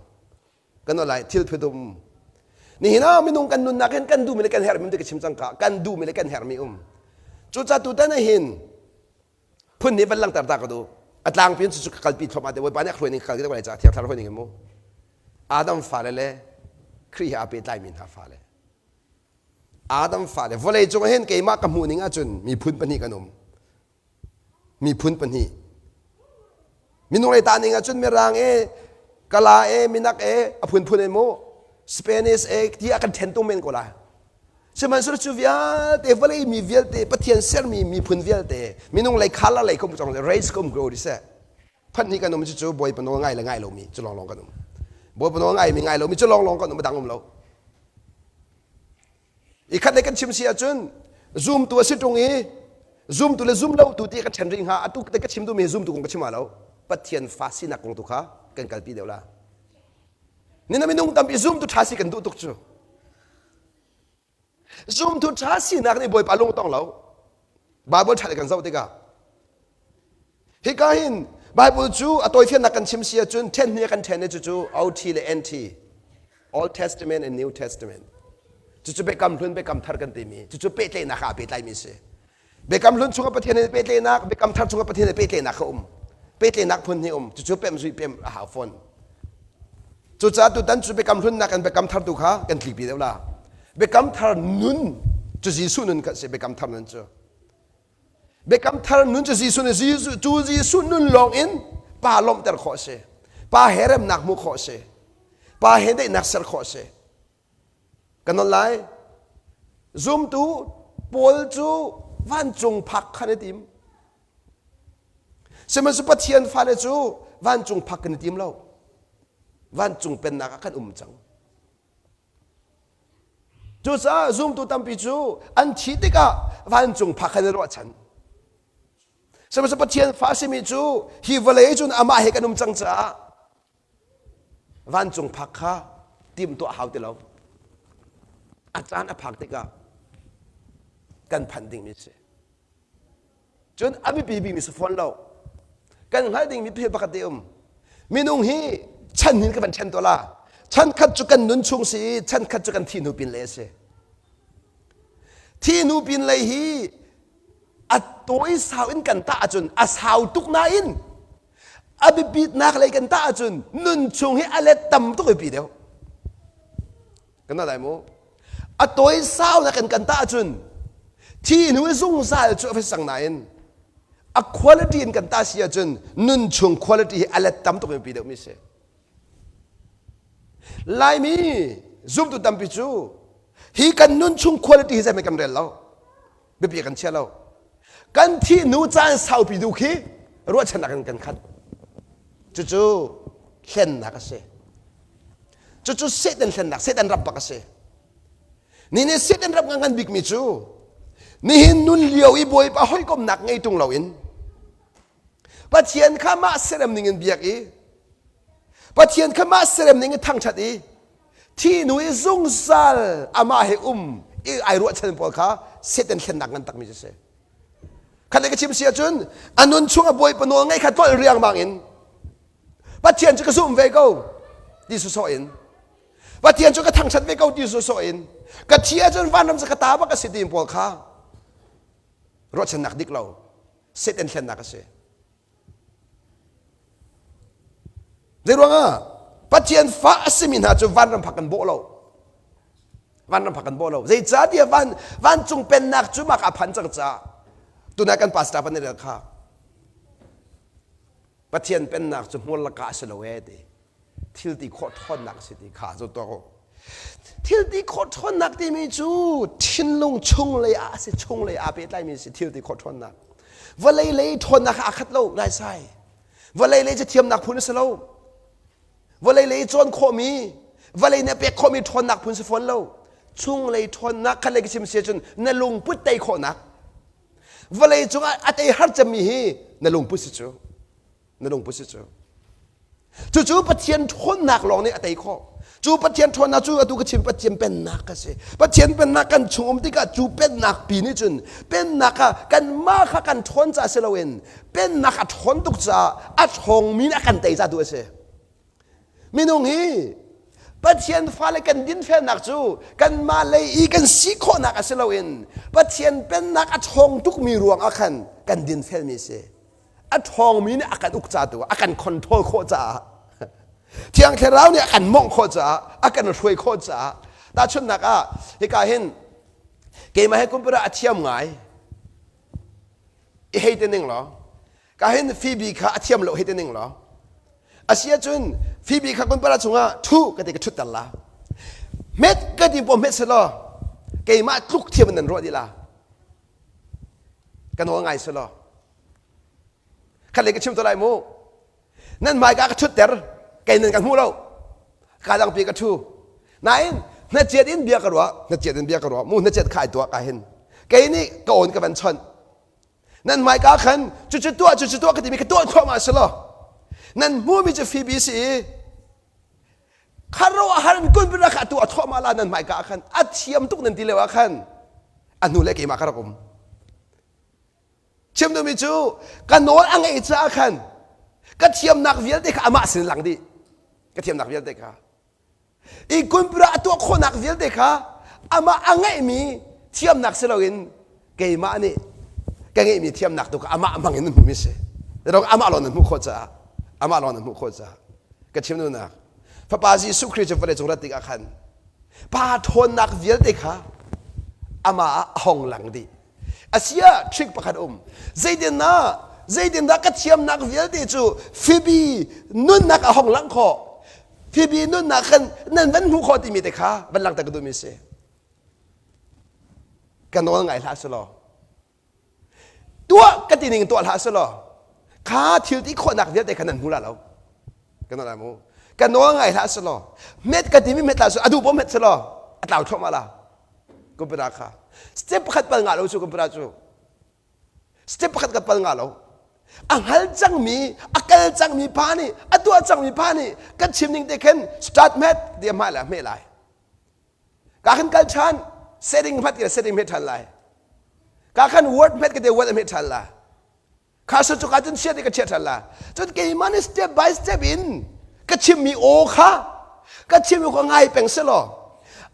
S1: Kan lai thil phitum. Nihin ah minung kan nunnak hin kan duhmi le kan herhmi ti ka chim cang ka kan duhmi le kan herhmi um. Cucaah tutan ah hin phun nih van langhter ta ka duh. A tlangpi in cucu ka kalpi thluahmah te Bawipa nih a hruai ning ka kal te lai caah thiang thlarau hruai ning mu. Adam fale le Khrih he aa pehtlaimi hna fale. Adam fale vawlei cung hin keimah ka hmuh ning ahcun miphun pahnih kan um. Miphun pahnih. Minung lei ta ning ahcun Mirang e, Kala e, Minak e, a phunphun e mu, Spanish e ti ah kan ṭhen tung men ko lai. Sihmanhsehlaw cu vialte vawlei mi vialte Pathian sermi miphun vialte minung lei khala lei kum cong race kum ko di seh. Phanh ni kan um cu cu Bawipa nawl ngai le ngai lomi cu lawnglawng kan um. Bawipa nawl ngai mi ngai lomi cu lawnglawng kan um a dang um lo. I khat le kan chim si ahcun zumtu a si ṭung i zumtu le zum lo tu ti kan ṭhen rih hnga atu te ka chim duhmi hi zumtu kong ka chim lo Pathian fa sinak kong tu kha kan kalpi deuh la nina minung tampi zumtu ṭha si kan duh tuk cu zumtu ṭha sinak nih Bawipa lung tong lo Bible ṭha le kan zoh tikah Hika hin Bible cu a tawifiannak kan chim si ahcun ṭhen hnih kan ṭhen i cucu OT le NT, Old Testament and New Testament. Cucu Biakam Hlun, Biakam Thar kan timi. Cucu pehtlaihnak ah aa pehtlaimi a si. Biakam Hlun chungah Pathian he pehtlaihnak, Biakam Thar chungah Pathian he pehtlaihnak kha um. Pehtlaihnak phun hnih um. Cucu pemh pemh a hau fawn. Cucaah tutan cu Biakam Hlun nakin Biakam Thar tu kha kan tlikpi deuh la. Biakam Thar nun cu Jesuh nun kha a si. Biakam Thar nun cu. Biakam thar nun cu Jesuh nih Jesuh cu Jesuh nun lawng in pa lawmhter khawh a si. Pa he remnak hmuh khawh a si. Pa he daihnak ser khawh a si. Kan non lai. Zumtu Paul cu vancung phak khan i tim. Sihmanhsehlaw Pathian fale cu vancung phak kan i tim lo. Vancung pennak ah kan um cang. Cucaah zumtu tampi cu an thi tikah vancung phak khan i ruahchan. Sihmanhsehlaw Pathian fa a simi cu hi vawlei cun amah he kan um cang caah vancung phak kha timhtuah hau ti lo. A caan a phak tikah kan phanh dingmi a si. Cun a biapi bikmi si fawn lo. Kan hngalh dingmi thil pakhat te um. Minung hi chan hin ka van ṭhen tuah la. Chan khat cu kan nun chung si i chan khat cu kan thi hnu pin lei a si. Thi hnu pin lei hi a tawi sau in kan tah ahcun a sau tuk nain a biapitnak lei kan tah ahcun nun chung hi a let tam tuk i pi deuh. Kan lai mu. A tawi sau na kan kan tah ahcun thi hnu i zungzal cu a va sang nain a quality in kan tah si ahcun nun chung quality hi a let tam tuk in pi deuh mi si. Laimi zumtu tampi cu hi kan nun chung quality hi zeihmanh kan rel lo. Biapi kan chia lo. Kan thih hnu caan saupi du khi ruahchannak in kan khat. Cucu hlennak a si. Cucu Satan hlennak, Satan rap bak a si. Ni nih Satan rap ngan bikmi cu nihin nun lio i Bawipa hawikomnak ngei ṭung loin Pathian kha mah serem ning in biak i Pathian kha mah serem ning in thangṭhat i thi hnu i zungzal amah he um i ai ruahchan pawl kha Satan thlennak ngan takmi cu si. Khat le ka chim si ahcun a nun chung a Bawipa nawl ngaih kha tlolh riangmang in Pathian cu ka zumh ve ko ti sawsawh in Pathian cu ka thangṭhat ve ko ti sawsawh in ka thi ahcun vanram cu ka ta bak a si ti pawl kha ruahchannak dik lo Satan thlennak a si. Zeiruangah Pathian fa a simi hna cu vanram phak kan bawh lo. Vanram phak kan bawh lo. Zeicahtiah van, vancung pennak cu mah ka phan cang caah tunai kan pastor pan rel kha Pathian pennak cu hmur laka a si lo ee ti. Thil ti khawh ṭhawnnak a si ti kha cu tuah u. Thil ti khawh ṭhawnnak timi cu thinlung chunglei ah a si chunglei aa pehtlaimi a si thil ti khawh ṭhawnnak. Vawlei lei ṭhawnnak kha aa khat lo naisai. Vawlei lei cu thiamnak phun a si lo. Vawlei lei cawn khawhmi, vawlei nih a pek khawhmi ṭhawnnak phun si fawn lo. Chunglei ṭhawnnak kha lei ka chim si ahcun na lungput tei khawhnak. Vawlei cungah a tei har cemmi hi na lungput si cu. Na lungput si cu. Cucu Pathian ṭhawnnak lawng nih a tei khawh. Cu Pathian ṭhawnnak cu atu ka chim Pathian pennak ka si. Pathian pennak kan chung um tikah cu pennak pi nih cun pennak kha kanmah kha kan ṭhawn ca si loin pennak a ṭhawn tuk caah a ṭhawngmi nih a kan tei ca tu a si. Minung hi Pathian fale kan dinfelnak cu kanmah lei i kan si khawhnak a si loin Pathian pennak a ṭhawng tukmi ruangah khan kan dinfelmi a si. A ṭhawngmi nih a kan uk ca tu a kan control khawh caah Thiang Thlarau nih a kan mawngh khawh caah a kan hruai khawh caah tahchunhnak ah hika hin keimah he computer a thiam ngai i hei te ning law ka hin Phoebe kha a thiam lo hei te ning law a si ahcun Phoebe kha computer chungah thu ka ti ka ṭhutter la hmet ka ti pawh hmet selaw keimah tluk thiam in nan ruah dih la ka nawl ngai selaw khat le ka chim to lai mu nan hmaika ka ṭhutter kei nan ka hmu lo ka dangpi ka ṭhu nain hnachiat in bia ka ruah hnachiat in bia ka ruah mu hnachiat khai tuah ka hin kei nih ka awn ka van chawnh nan hmaika khan cucu tuah cucu tuah ka timi ka tuah thluahmah si law nan hmumi cu Phoebe si i kharo a har in kun kha tuah thluahmah la nan hmaika khan a thiam tuk nan ti lio ah khan a hnu le keimah ka rak um Chim duhmi cu ka nawl a ngeih caah khan ka thiamnak vialte kha amah sin lang dih. Ka thiamnak vialte kha. I kunpura a tuah khawhnak vialte kha amah a ngeihmi thiamnak si loin keimah nih ka ngeihmi thiamnak tu kha amah hmang in hmuhmi si. Amah lawng nan hmuh khawh caah amah lawng nan hmuh khawh caah ka chim duhnak Fapa Jesuh Khrih cu vawlei cung rat tikah khan pa ṭhawnnak vialte kha amah ah a hong lang dih. Asiah trick pakhat um. Zeitindah zeitindah ka thiamnak vialte cu Phoebe nunnak a hong langh khawh. Phoebe nunnak khan nan van hmuh khawh timi te kha van langhter ka duhmi si. Ka nawl ngai hlah selaw. Tuah ka ti ning tuah hlah selaw. Kha thil ti khawhnak vialte kha nan hmu la lo. Ka nawl mu. Ka nawl ngai hlah selaw. Met ka timi met hlah selaw. A duh paoh met selaw. A tlau thluahmah la. Computer kha. Step pakhat pal ngah lo cu computer cu. Step pakhat kan pal ngah lo. A hngal cangmi, a kal cangmi pa nih, a tuah cangmi pa nih kan chim ning te khin start hmet ti a hmai lai hmeh lai. Ka khan kal ṭhan, setting hmat ke setting hmet ṭhan lai. Ka khan word hmet ke te word a hmet ṭhan la. Kha sa cu ka cun chiat i ka chiah ṭhan la. Cun keimah nih step by step in ka chimmi aw kha ka chimmi kha ngai peng selaw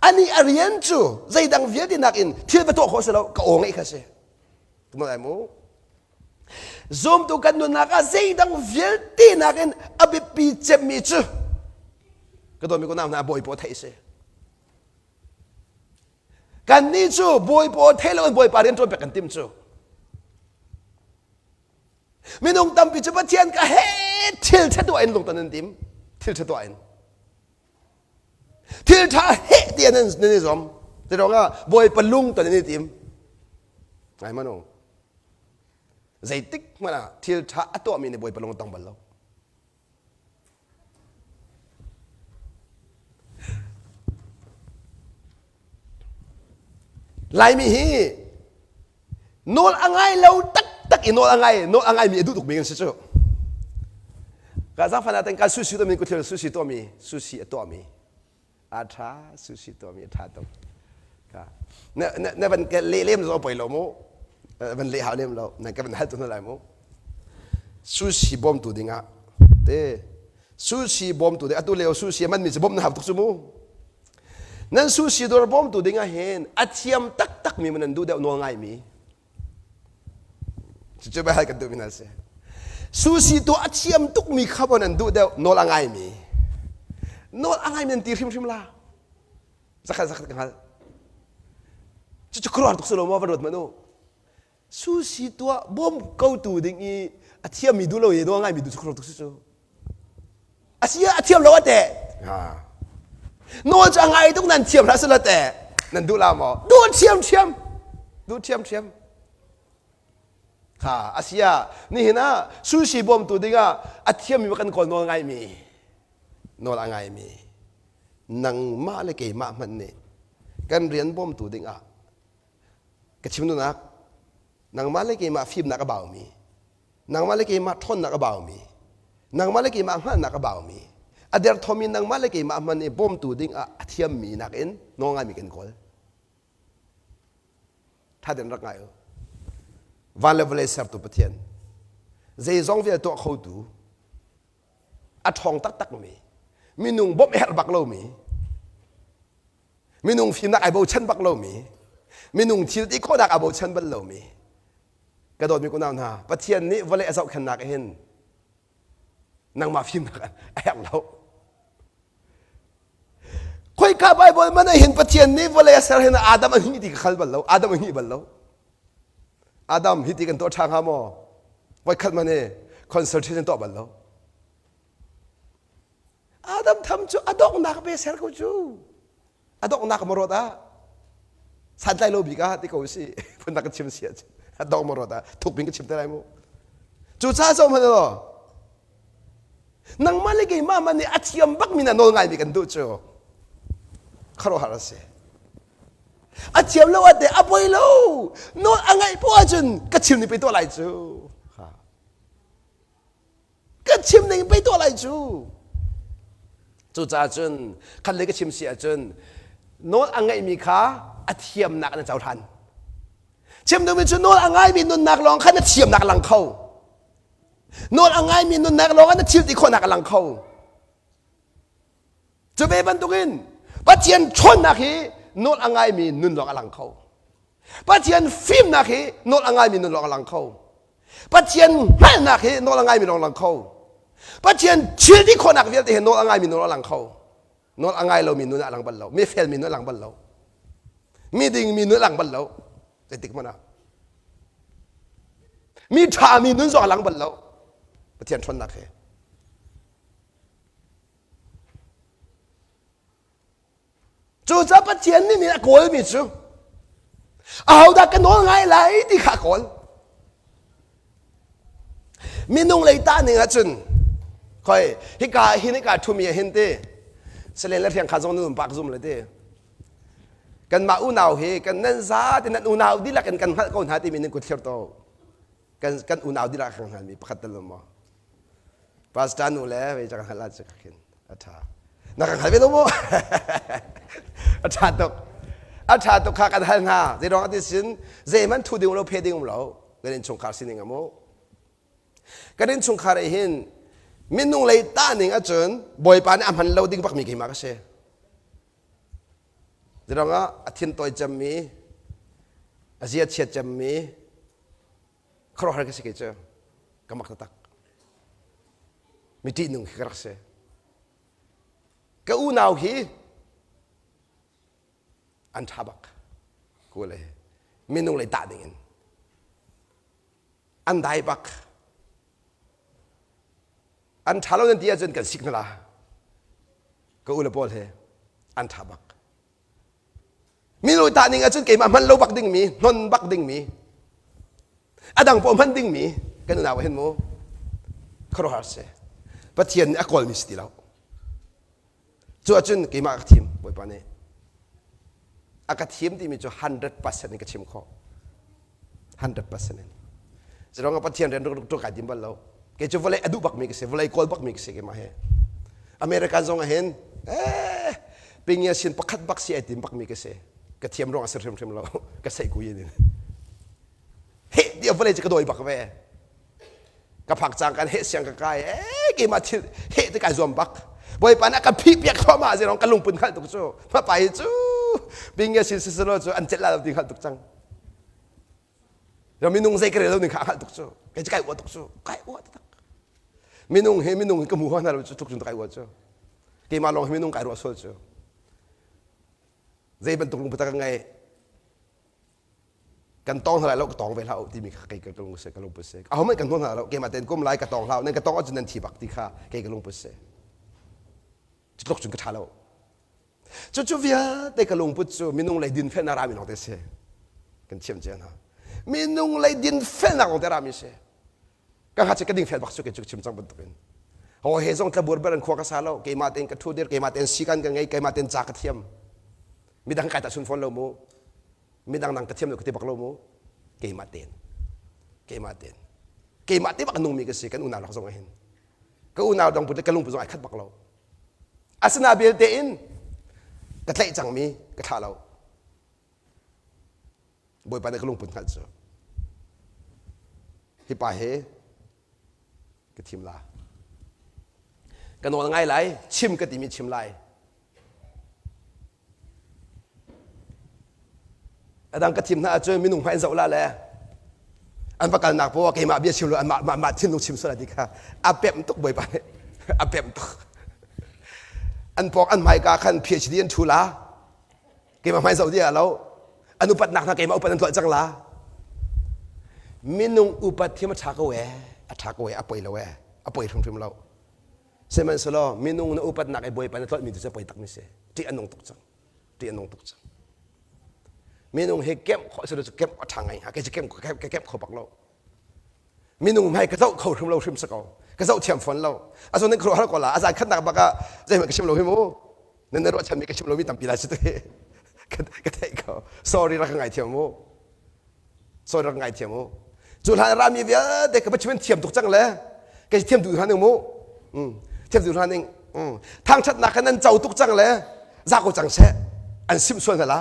S1: ani a rian cu zeidang vialte nakin thil va tuah khawh si lo ka aw ngeih kha si. Tumal ai mu. Zumtu kan nunnak ah zeidang vialte nakin a biapi cemmi cu ka dawmi ko hna bawi paw theih si. Kannih cu bawi paw thei loin bawipa rian ṭuan pek kan tim cu. Minung tampi cu Pathian ka he thil ṭha tuah in lungton an tim. Thil ṭha tuah in. Thil ṭha heh ti nan nan i zuam. Ti ruangah bawipa lungton an i tim. Ngai manu. Zeitik hmanh ah thil ṭha a tuahmi nih bawipa lung a tong bal lo. Laimi hi nawl a ngai lo taktak i nawl a ngai nawl a ngaimi a duh tukmi kan si cu. Ka zaangfan ah kan sushi tuahmi kuthil sushi tuahmi sushi a tuahmi a ṭha sushi tuahmi a ṭha tuk. Na na na van leh lem zong poi lo mu. Van leh hau lem lo. Nan ka van hal tu hna lai mu. Sushi bawmtu dingah te sushi bawmtu ding atu lio sushi a manmi cu bawmh na hau tuk cu mu. Nan sushi dawr bawmtu dingah hin a thiam taktakmi man nan duh deuh nawl ngaimi. Cucu bia kan duhmi hna si. Sushi tuah a thiam tukmi kha maw nan duh deuh nawl a ngaimi. Nawl a ngaimi nan ti hrimhrim la. Zakhat zakhat ka hngal. Cucu khuaruahhar tuk si lo maw van ruat hmanh u. Sushi tuah bawm kotu ding i a thiammi duh lo i nawl ngaimi duh cu khuaruah tuk si cu. A si a thiam lo a teh. Nawl cu a ngai tuk nan thiam hlah sila teh. Nan duh la maw? Duh thiam thiam. Duh thiam thiam. Ha a si ah nihin ah sushi bawmtu dingah a thiammi kan kawl nawl ngaimi. Nawl a ngaimi. Nangmah le keimah hmanh nih kan rian bawmtu dingah ka chim duhnak nangmah le keimah fimnak a baumi nangmah le keimah ṭhawnnak a baumi nangmah le keimah hngalhnak a baumi a derthawmi nangmah le keimah hman i bawmtu ding ah a thiammi nakin nawlngaimi kan kawl ṭha den rak ngai u van le vawlei sertu Pathian zeizong vial tuah khotu a ṭhawng taktakmi minung bawmh herh bak lomi minung fimnak ai bochan bak lomi minung thil ti khawhnak aa bochan bal lomi ka dawtmi kunau hna Pathian nih vawlei a zohkhennak hin nangmah fimnak a herh lo khoika Bible man ah hin Pathian nih vawlei a ser hin Adam a hngih ti ka khal bal lo Adam a hngih bal lo Adam hi ti kan tuah ṭha hnga maw voikhat man i consultation tuah bal lo Adam tham cu a donghnak pe ser ko cu a donghnak ma ruat ah santlai lo bik ah ti ko si phunnak ka chim si ah a dong ma ruat ah thuk bing ka chim te lai mu cu ca zo hmanh lo nangmah le keimah man nih a thiam bak mi na nawl ngai mi kan duh cu kharuahhar a si a thiam lo ah te a poi lo nawl a ngaih poh ahcun ka chim ni pe tuah lai cu Kan chim ning pei tuah lai cu. Cucaah cun khat le ka chim si ahcun nawl a ngeihmi kha a thiamnak na cohlan. Chim duhmi cu nawl a ngaimi nunnak lawng kha na thiamnak a lang kho. Nawl a ngaimi nunnak lawng ah na thil ti khawhnak a lang kho. Cu ve bantukin Pathian ṭhawnnak hi nawl a ngaimi nun lawng a lang kho. Pathian fimnak hi nawl a ngaimi nun lawng a lang kho. Pathian hngalhnak hi nawl a ngaimi lawng lang kho. Pathian thil ti khawhnak vialte hi nawl a ngaimi nun a lang kho. Nawl a ngai lomi nun a lang bal lo. Mi felmi nun a lang bal lo. Mi dingmi nun a lang bal lo. Zeitik hmanh ah. Mi ṭhami nun zong a lang bal lo. Pathian ṭhawnnak hi. Cucaah Pathian nih a kawlmi cu ahodah ka nawl ngai lai ti kha a kawl. Minung lei tah ning ahcun khoi hika hin hika ṭhumi ah hin ti salen le hriang kha zong nan pah ka zum le ti. Kanmah unau hi kan nan za ti nan unau dihlak in kan hngalh ko hna timi nan kut thlir to. Kan kan unau dihlak kan hngalmi pakhat tal maw? Pastor nu le vei kan hngalh ah khin a ṭha. Na kan hngal ve lo maw? A ṭha tuk. A ṭha tuk kha kan hal hna. Zeiruang ti sin zeihmanh thu ding lo phe ding um lo. Kan innchungkhar sining a mu. Kan innchungkhar ah hin minung lei tah ning ahcun Bawipa nih a hman lo ding bakmi keimah ka si. Zeiruangah a thin tawi cemmi, a zia chiat cemmi, khuaruahhar ka si kei cu. Ka mak taktak. Mi ṭihnung khi ka rak si. Ka unau hi an ṭha bak. Kule minung lei tah ding in. An dai bak. An ṭha lo nan ti ahcun kan sik hna la. Ka u le pawl he an ṭha bak. Minu tah ning ahcun keimah hman lo bak dingmi, hnon bak dingmi, a dang paoh hman dingmi kan unau hin mu khuaruahhar si. Pathian nih a kawlmi si ti lo. Cu ahcun keimah ka thim Bawipa nih. A ka thim timi cu 100% in ka chim khawh. 100% in. Zerong Pathian rian ruk ruk kai tim bal lo. Kei cu vawlei a duh bakmi ka si, vawlei kawl bakmi ka si keimah he. American zong ah hin eh pingya sin pakhat bak si ai tim bakmi ka si. Ka thiam ruang a si hrimhrim lo. Ka sei ku yin in. He dia vawlei cu ka dawi bak ve. Ka phak cang kan he siang ka kai eh keimah thil he te kai zuam bak. Bawipa nih a ka phih piak thluahmah zerong ka lungpun hngalh tuk cu. Hmapai cu pingya sin siselo cu an celh la lo ti hngalh tuk cang. Minung zei ka rel lo ning kha a hngalh tuk cu. Kei cu kai uah tuk cu. Kai uah taktak. Minung he minung hi ka hmu hna lo cu tluk cun kai uah cu. Keimah lawng hi minung kai ruah sual cu. Zei bantuk lungput ka ngei. Kan tong hna lai lo ka tong ve hlah u timi kha kei ka lung si ka lungput si. Aho hmanh kan hmu hna lo keimah tein kum lai ka tong hlah nan ka tong ahcun nan thi bak ti kha kei ka lungput si. Cu tluk cun ka ṭha lo. Cucu vialte ka lungput cu minung lei dinfelnak rami lawngte si. Kan thiam cia hna. Minung lei dinfelnak lawngte rami si. Ka hnga ka dingfel bak su ke cu chim cang bantukin. Ho he zong tlabur ber an khua ka sa lo. Keimah tein ka thu dir, keimah tein sikan ka ngei, keimah tein ca ka thiam. Midang kai ta sun fawn lo mu. Midang dang ka thiam lo ka ti bak lo mu. Keimah tein. Keimah tein. Keimah te bak nungmi ka si kan unau lak zong ah hin. Ka unau dang put le ka lungput zong ai khat bak lo. Asina belte in ka tlaih cangmi ka thlah lo. Bawipa nih ka lungput hngalh cu. Hi pa hi ka thim la. Ka nawl ngai lai, chim ka timi chim lai. A dang ka thim hna ahcun minung hmai an zoh la le an va kalnak poah keimah bia chim lo anmah mah mah thinlung chim sual ti kha a pemh tuk bawipa nih a pemh tuk an pawk an hmaika khan PhD an thu la keimah hmai zoh dia lo an upatnak hna keimah upat an tuah cang la minung upat thiam a ṭha ko ee a ṭha ko ee a poi lo ee a poi hrimhrim lo Sihmanhsehlaw minung na upatnak i Bawipa na tlolhmi tu cu poi takmi si. Ṭih a nung tuk cang. Ṭih a nung tuk cang. Minung hi kemh khawh si cu kemh a ṭha ngai hnga. Kei cu kemh ka kemh kho bak lo. Minung hmai ka zoh kho hrim lo hrim si ko. Ka zoh thiam fawn lo. A zawn nan khuaruah har ko la. A zan khatnak bak ah zeihmanh ka chim lo hi mu. Nan na ruahchanmi ka chim lomi tampi lai si tu hi. Ka theih ko. Sorry rak ka ngaithiam mu. Sorry rak ngaithiam u. Cu hlan rami vialte ka Pathian thiam tuk cang le kei thiam duh hna ning mu. Thiam duh hna ning. Thangṭhatnak kha nan co tuk cang le za ko cang seh. An simh sual hna la.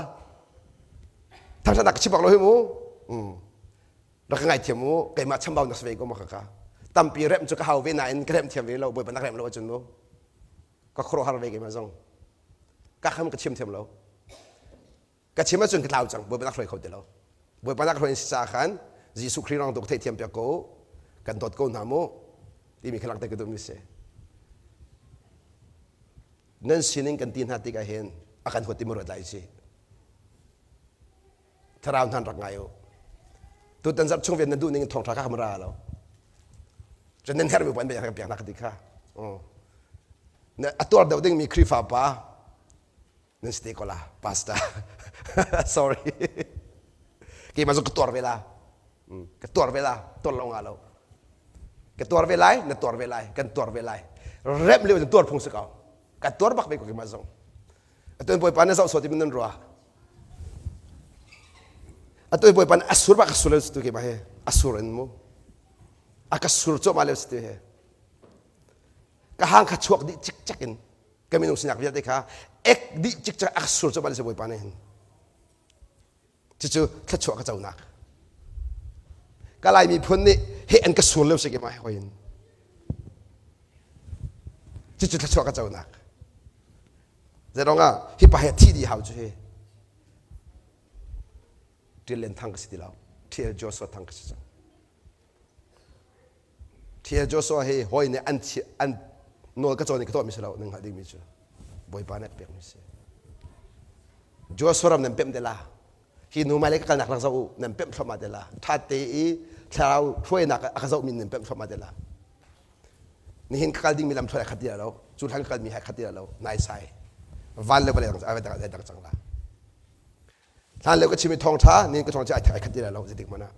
S1: Thangṭhatnak ka chim bak lo hi mu. Rak ka ngaithiam u. Keimah chambau na si ve ko ma ka Tampi remh cu ka hau ve nain ka remh thiam ve lo. Bawipa nak remh lo ahcun mu. Ka khuaruahhar ve keimah zong. Ka kham ka chim thiam lo. Ka chim ahcun ka tlau cang Bawipa nak hruai kho ti lo Bawipa nak hruai si caah khan Jesuh Khrih rang tu ka theihthiam piak ko kan dawt ko hna mu timi kha langhter ka duhmi si nan sining kan ti hna tikah hin a kan huat ti mu ruat lai si thlarau hnan rak ngai u tutan zarh chung vian na duh ning in thawngṭha kha ra lo cun nan herhmi puan kan piak hna ka ti kha a tuar deuh dingmi Khrihfa pa nan si te ko la pastor sorry keimah zong ka tuar ve la ka tuar ve la tuar lo nga lo ka tuar ve lai na tuar ve lai kan tuar ve lai remh lio tuar phung si ko ka tuar bak ve ko keimah zong atuan bawipa na zoh sawt in nan ruah. Atu Bawipa nih a sur bak a sur lo si tu keimah hi a sur in mu. A ka sur cuahmah lio si tu hi. Ka hang kha chuak dih cikcek in ka minung sinak vialte kha ek dih cikcek a ka sur cuahmah lio si Bawipa nih hin. Cucu thluachuah ka conak. Ka Lai miphun nih he an ka sur lio si keimah hi hoi in. Cucu thluachuah ka conak. Zeiruang ah hi pa hi a thi dih hau cu hi. Ṭil Len Thang ka si ti lo. Ṭhial Joshua Thang ka si cang. Ṭhial Joshua hi hawi nih an an nawl ka cawn i ka tuahmi si lo nan hngalh dingmi cu Bawipa nih a ka pekmi si. Joshua ram nan pemh te la. Hi hnu hmailei ka kalnak rak zoh u nan pemh thluahmah te la. Ṭha te i thlarau hruainak a ka zohmi nan pemh thluahmah te la. Nihin ka kal dingmi lam thluai khat ti lo. Cu hlan ka kalmi hai khat ti lo. Naisai. Van le vawlei dang dang cang la. Hlan lio ka chim i thawngṭha nin ka thawngṭha ai khat ti lai lo zeitik hmanh ah.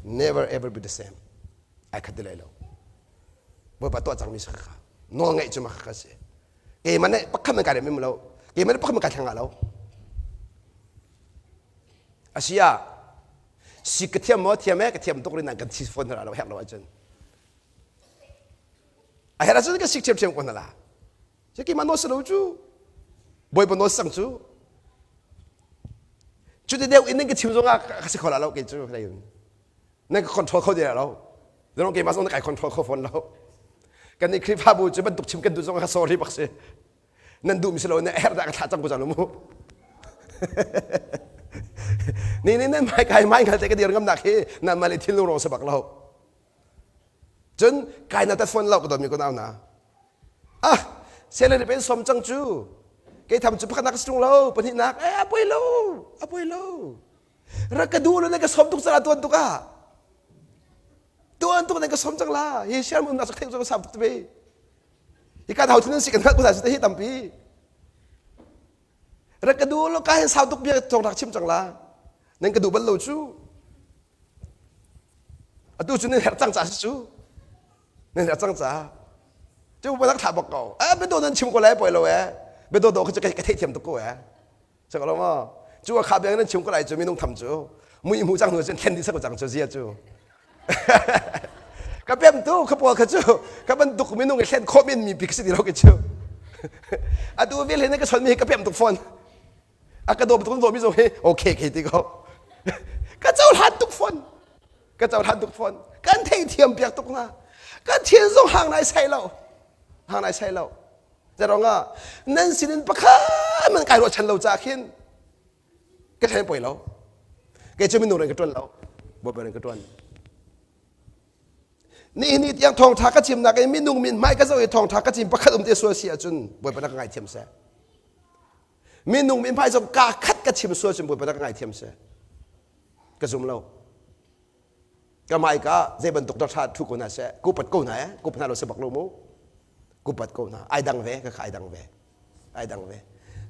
S1: Never ever be the same. Ai khat ti lai lo. Bawipa tuah cangmi si kha. Nawl ngeih cu ma kha si. Keimah nih pakhat man kai rem lo. Keimah nih pakhat man kai thleng lo. Asia si ka thiam maw thiam eh ka thiam tuk rin nan kan thi phone hna lo herh lo ahcun. A herh ahcun ka sik thiam thiam ko hna la. Cu keimah nawl si lo cu. Bawipa nawl sang cu. Cuti deuh in nan ka chim zongah ka si kho la lo kei cu hlei in. Nan ka control kho ti lo. Zong keimah zong na kai control kho fawn lo. Kan nih Khrihfabu cu bantuk chim kan duh zong ka sorry bak si. Nan duh mi si lo na herh dah ka thlah cang ko cang lo mu. Ni ni nan mai kai mai ngal te ka dir ngam nak hi nan mah le thinlung rong si bak lo. Cun kai na ta phone lo ka dawt mi ko nau na. Ah, salary pen som cang cu. Kei tham cu pakhat nak ka lo, pahnihnak eh a poi lo, a poi lo. Rak ka duh lo na ka som tuk cang tuan tuk ah. Tuan tuk na ka som cang la. Hi share mun nak thei zo sam tuk ve. Hi ka thau thun si kan hngalh ko si hi tampi. Rak ka duh lo ka hin sau tuk bia thong rak chim cang la. Nan ka duh bal lo cu. Atu cu nan herh cang ca si cu. Nan herh cang ca. Cu ba thlah bak ko. Eh biado nan chim ko lai poi lo eh. Biado do kha cu ka theihthiam tuk ko eh. Cak lo ma. Cu a kha beng nan chim ko lai cu minung tham cu. Mui mu cang hnu cun thlen dih sak cang cu zia cu. Ka pem tu ka pawl kha cu ka bantuk minung i thlen khawh men mi bik si ti lo ke cu. Atu vel he ka chon mi hi ka pem tuk fawn. A ka dawm tuk dawmi zong hi okay ke ti ko. Ka cohlan tuk fawn. Ka cohlan tuk fawn. Kan theithiam piak tuk hna. Kan thil zong hang nai sai lo. Hang nai sai lo. Zarong ah nan sinin pakhat man kai ruahchan lo ca khin ka then poi lo. Kei cu minung ren ka tuan lo. Bawipa ren ka tuan. Nihin ni tiang thawngtha ka chimnak in minung min hmai ka zoh i thawngtha ka chim pakhat um te sual si ahcun Bawipa na ka ngaithiam seh. Minung min hmai zong kaa khat ka chim sual cun Bawipa na ka ngaithiam seh. Ka zum lo. Ka hmaika zei bantuk dah ṭha thu ko hna seh, kupat ko hna eh, kup hna lo si bak lo mu. Kupat ko hna. Ai dang ve, ka kha ai dang ve. Ai dang ve.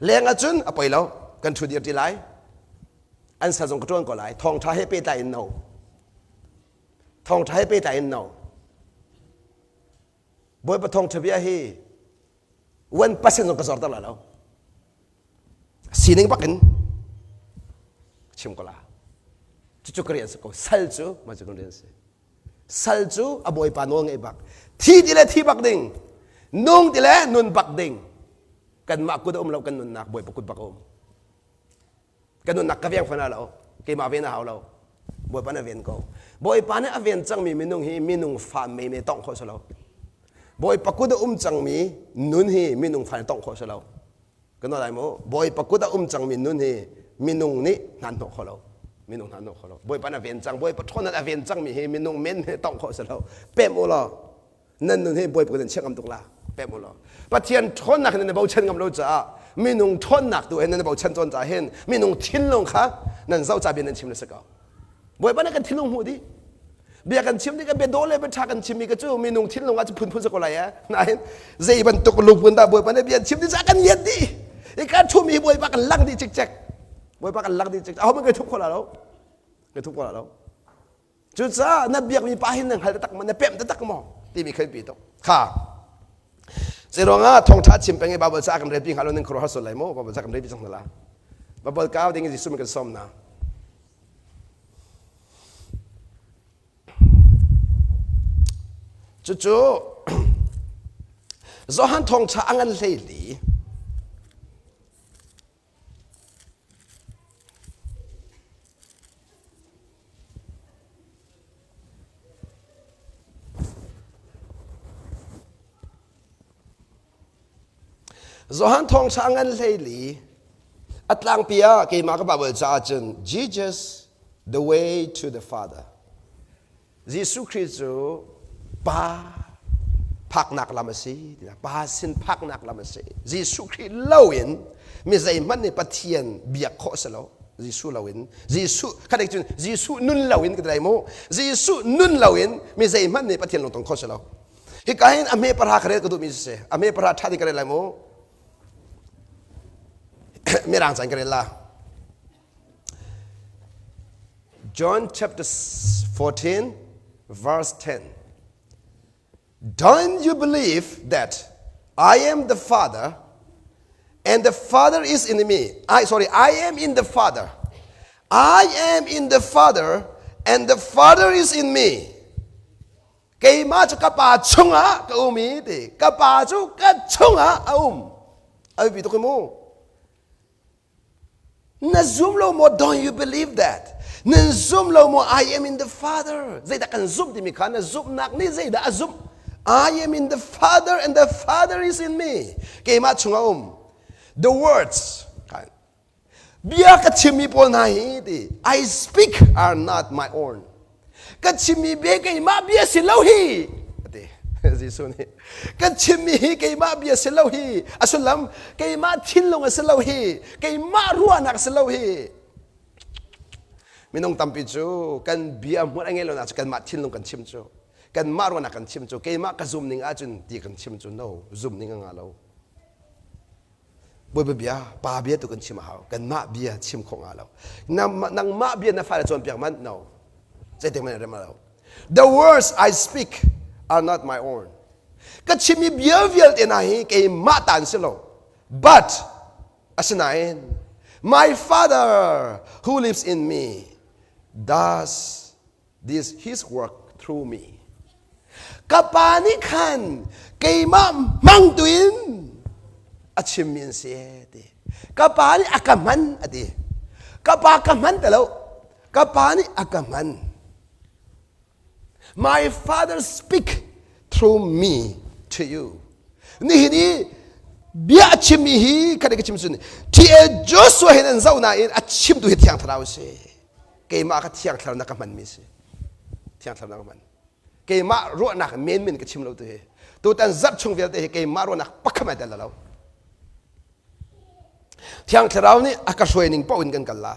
S1: Leng ahcun a poi lo, kan ṭhu dir ti lai. An sa zong ka ṭuan ko lai. Thawngṭha he pehtlai in no. Thawngṭha he pehtlai in no. Bawipa thawngṭha bia hi 1% zong ka zorter lai lo. Sining bak in chim ko la. Cucu ka rian si ko. Sal cu mah cu kan rian si. Sal cu a bawipa nawl ngeih bak. Thi ti le thi bak ding. Nung ti le nun bak ding. Kanmah kut a um lo kan nunnak bawipa kut bak a um. Ka nunnak ka veng fana lo. Keimah ven a hau lo. Bawipa nih a ven ko. Bawipa nih a ven cangmi minung hi minung fa mei mei tongh khawh si lo. Bawipa kut a um cangmi nun hi minung fa nih tongh khawh si lo. Kan lai mu. Bawipa kut a um cangmi nun hi minung nih hnan hnawh kho lo. Minung hnan hnawh kho lo. Bawipa nih a ven cang. Bawipa ṭhawnnak a ven cangmi hi minung men he tongh khawh si lo. Pem u law nan nun hi Bawipa kut in chiah ngam tuk la. Pem u law. Pathian ṭhawnnak hin nan i bochan ngam lo caah minung ṭhawnnak tu hin nan i bochan cawn caah hin minung thinlung kha nan zoh ca bia nan chim le si ko. Bawipa nih kan thinlung hmuh dih. Bia kan chim tikah bia dawh le bia ṭha kan chimmi ka cu minung thinlung ah cu phunphun si ko lai eh. Nain zei bantuk lungphun dah Bawipa nih bia an chim dih caah kan ngiat dih. I kan ṭhumi hi Bawipa kan lang dih cikcek. Bawipa kan lang dih cikcek. Aho hmanh kan thup kho la lo. Kan thup kho la lo. Cucaah na biakmi pa hin na hngal taktak maw, na pemh taktak maw timi kha biapi tuk. Kha. Zeiruangah thawngṭha chim peng i Baibal ca kan relpi hnga lo nan khuaruahhar sual lai maw? Baibal ca kan relpi cang hna la. Baibal kau ding in Jesuh min kan sawm na. Cucu Johan thawngṭha a ngan hleili Johan thawngṭha a ngan hleili a tlangpi ah keimah ka Bible caah cun Jesus the way to the Father Jesuh Khrih cu pa phaknak lam a si pa sin phaknak lam a si Jesuh Khrih loin mi zeihmanh nih Pathian biak khawh si lo Jesuh loin Jesuh khatek cun Jesuh nun loin ka ti lai mu Jesuh nun loin mi zeihmanh nih Pathian lungtong khawh si lo hika hin a hme pahra ka rel ka duhmi si a hme pahra ṭha ka rel lai mu mirang caan ka rel la John chapter 14 verse 10 Don't you believe that I am the Father and the Father is in me? I sorry, I am in the Father. I am in the Father and the Father is in me. Keimah cu ka pa chungah ka um i ti ka pa cu ka chungah a um. A biapi tuk hi mu. Na zum lo maw? Don't you believe that? Nan zum lo maw? I am in the Father. Zeidah kan zumh timi kha na zumhnak nih zeidah a zumh? I am in the Father and the Father is in me. Keimah chungah um. The words bia ka chimmi pawl hna hi ti I speak are not my own. Ka chimmi bia keimah bia si lo hi ati Jesuh nih ka chimmi hi keimah bia si lo hi a sullam keimah thinlung a si lo hi keimah ruahnak a si lo hi minung tampi cu kan bia hmual a ngei lo nak cu kanmah thinlung kan chim cu kanmah ruahnak kan chim cu keimah ka zum ning ahcun ti kan chim cu no zum ning a nga lo Bawipa bia, pa bia tu kan chim a hau. Kanmah bia chim khawh nga lo. Nangmah bia na fale cawnpiak man no. Zeitik man rem lo. The words I speak are not my own. Ka chimmi bia vialte hna hi keimah ta an si lo. But asinain my father who lives in me does this his work through me. Ka pa nih khan keimah hmang tu in a chimmi an si ti. Ka pa nih a ka hman a ti. Ka pa ka hman ti lo. Ka pa nih a ka hman. My father speak through me to you. Nihin i bia a chimmi hi khat ka chim cun T.A. Joshua hin an zoh nain a chimtu hi Thiang Thlarau a si. Keimah ka Thiang Thlarau na ka hmanmi si. Thiang Thlarau na ka hman. Keimah ruahnak menmen ka chim lo tu hi. Tutan zarh chung vialte hi keimah ruahnak pakhat ai tel lo. Thiang Thlarau nih a ka hruai ning paoh in kan kal la.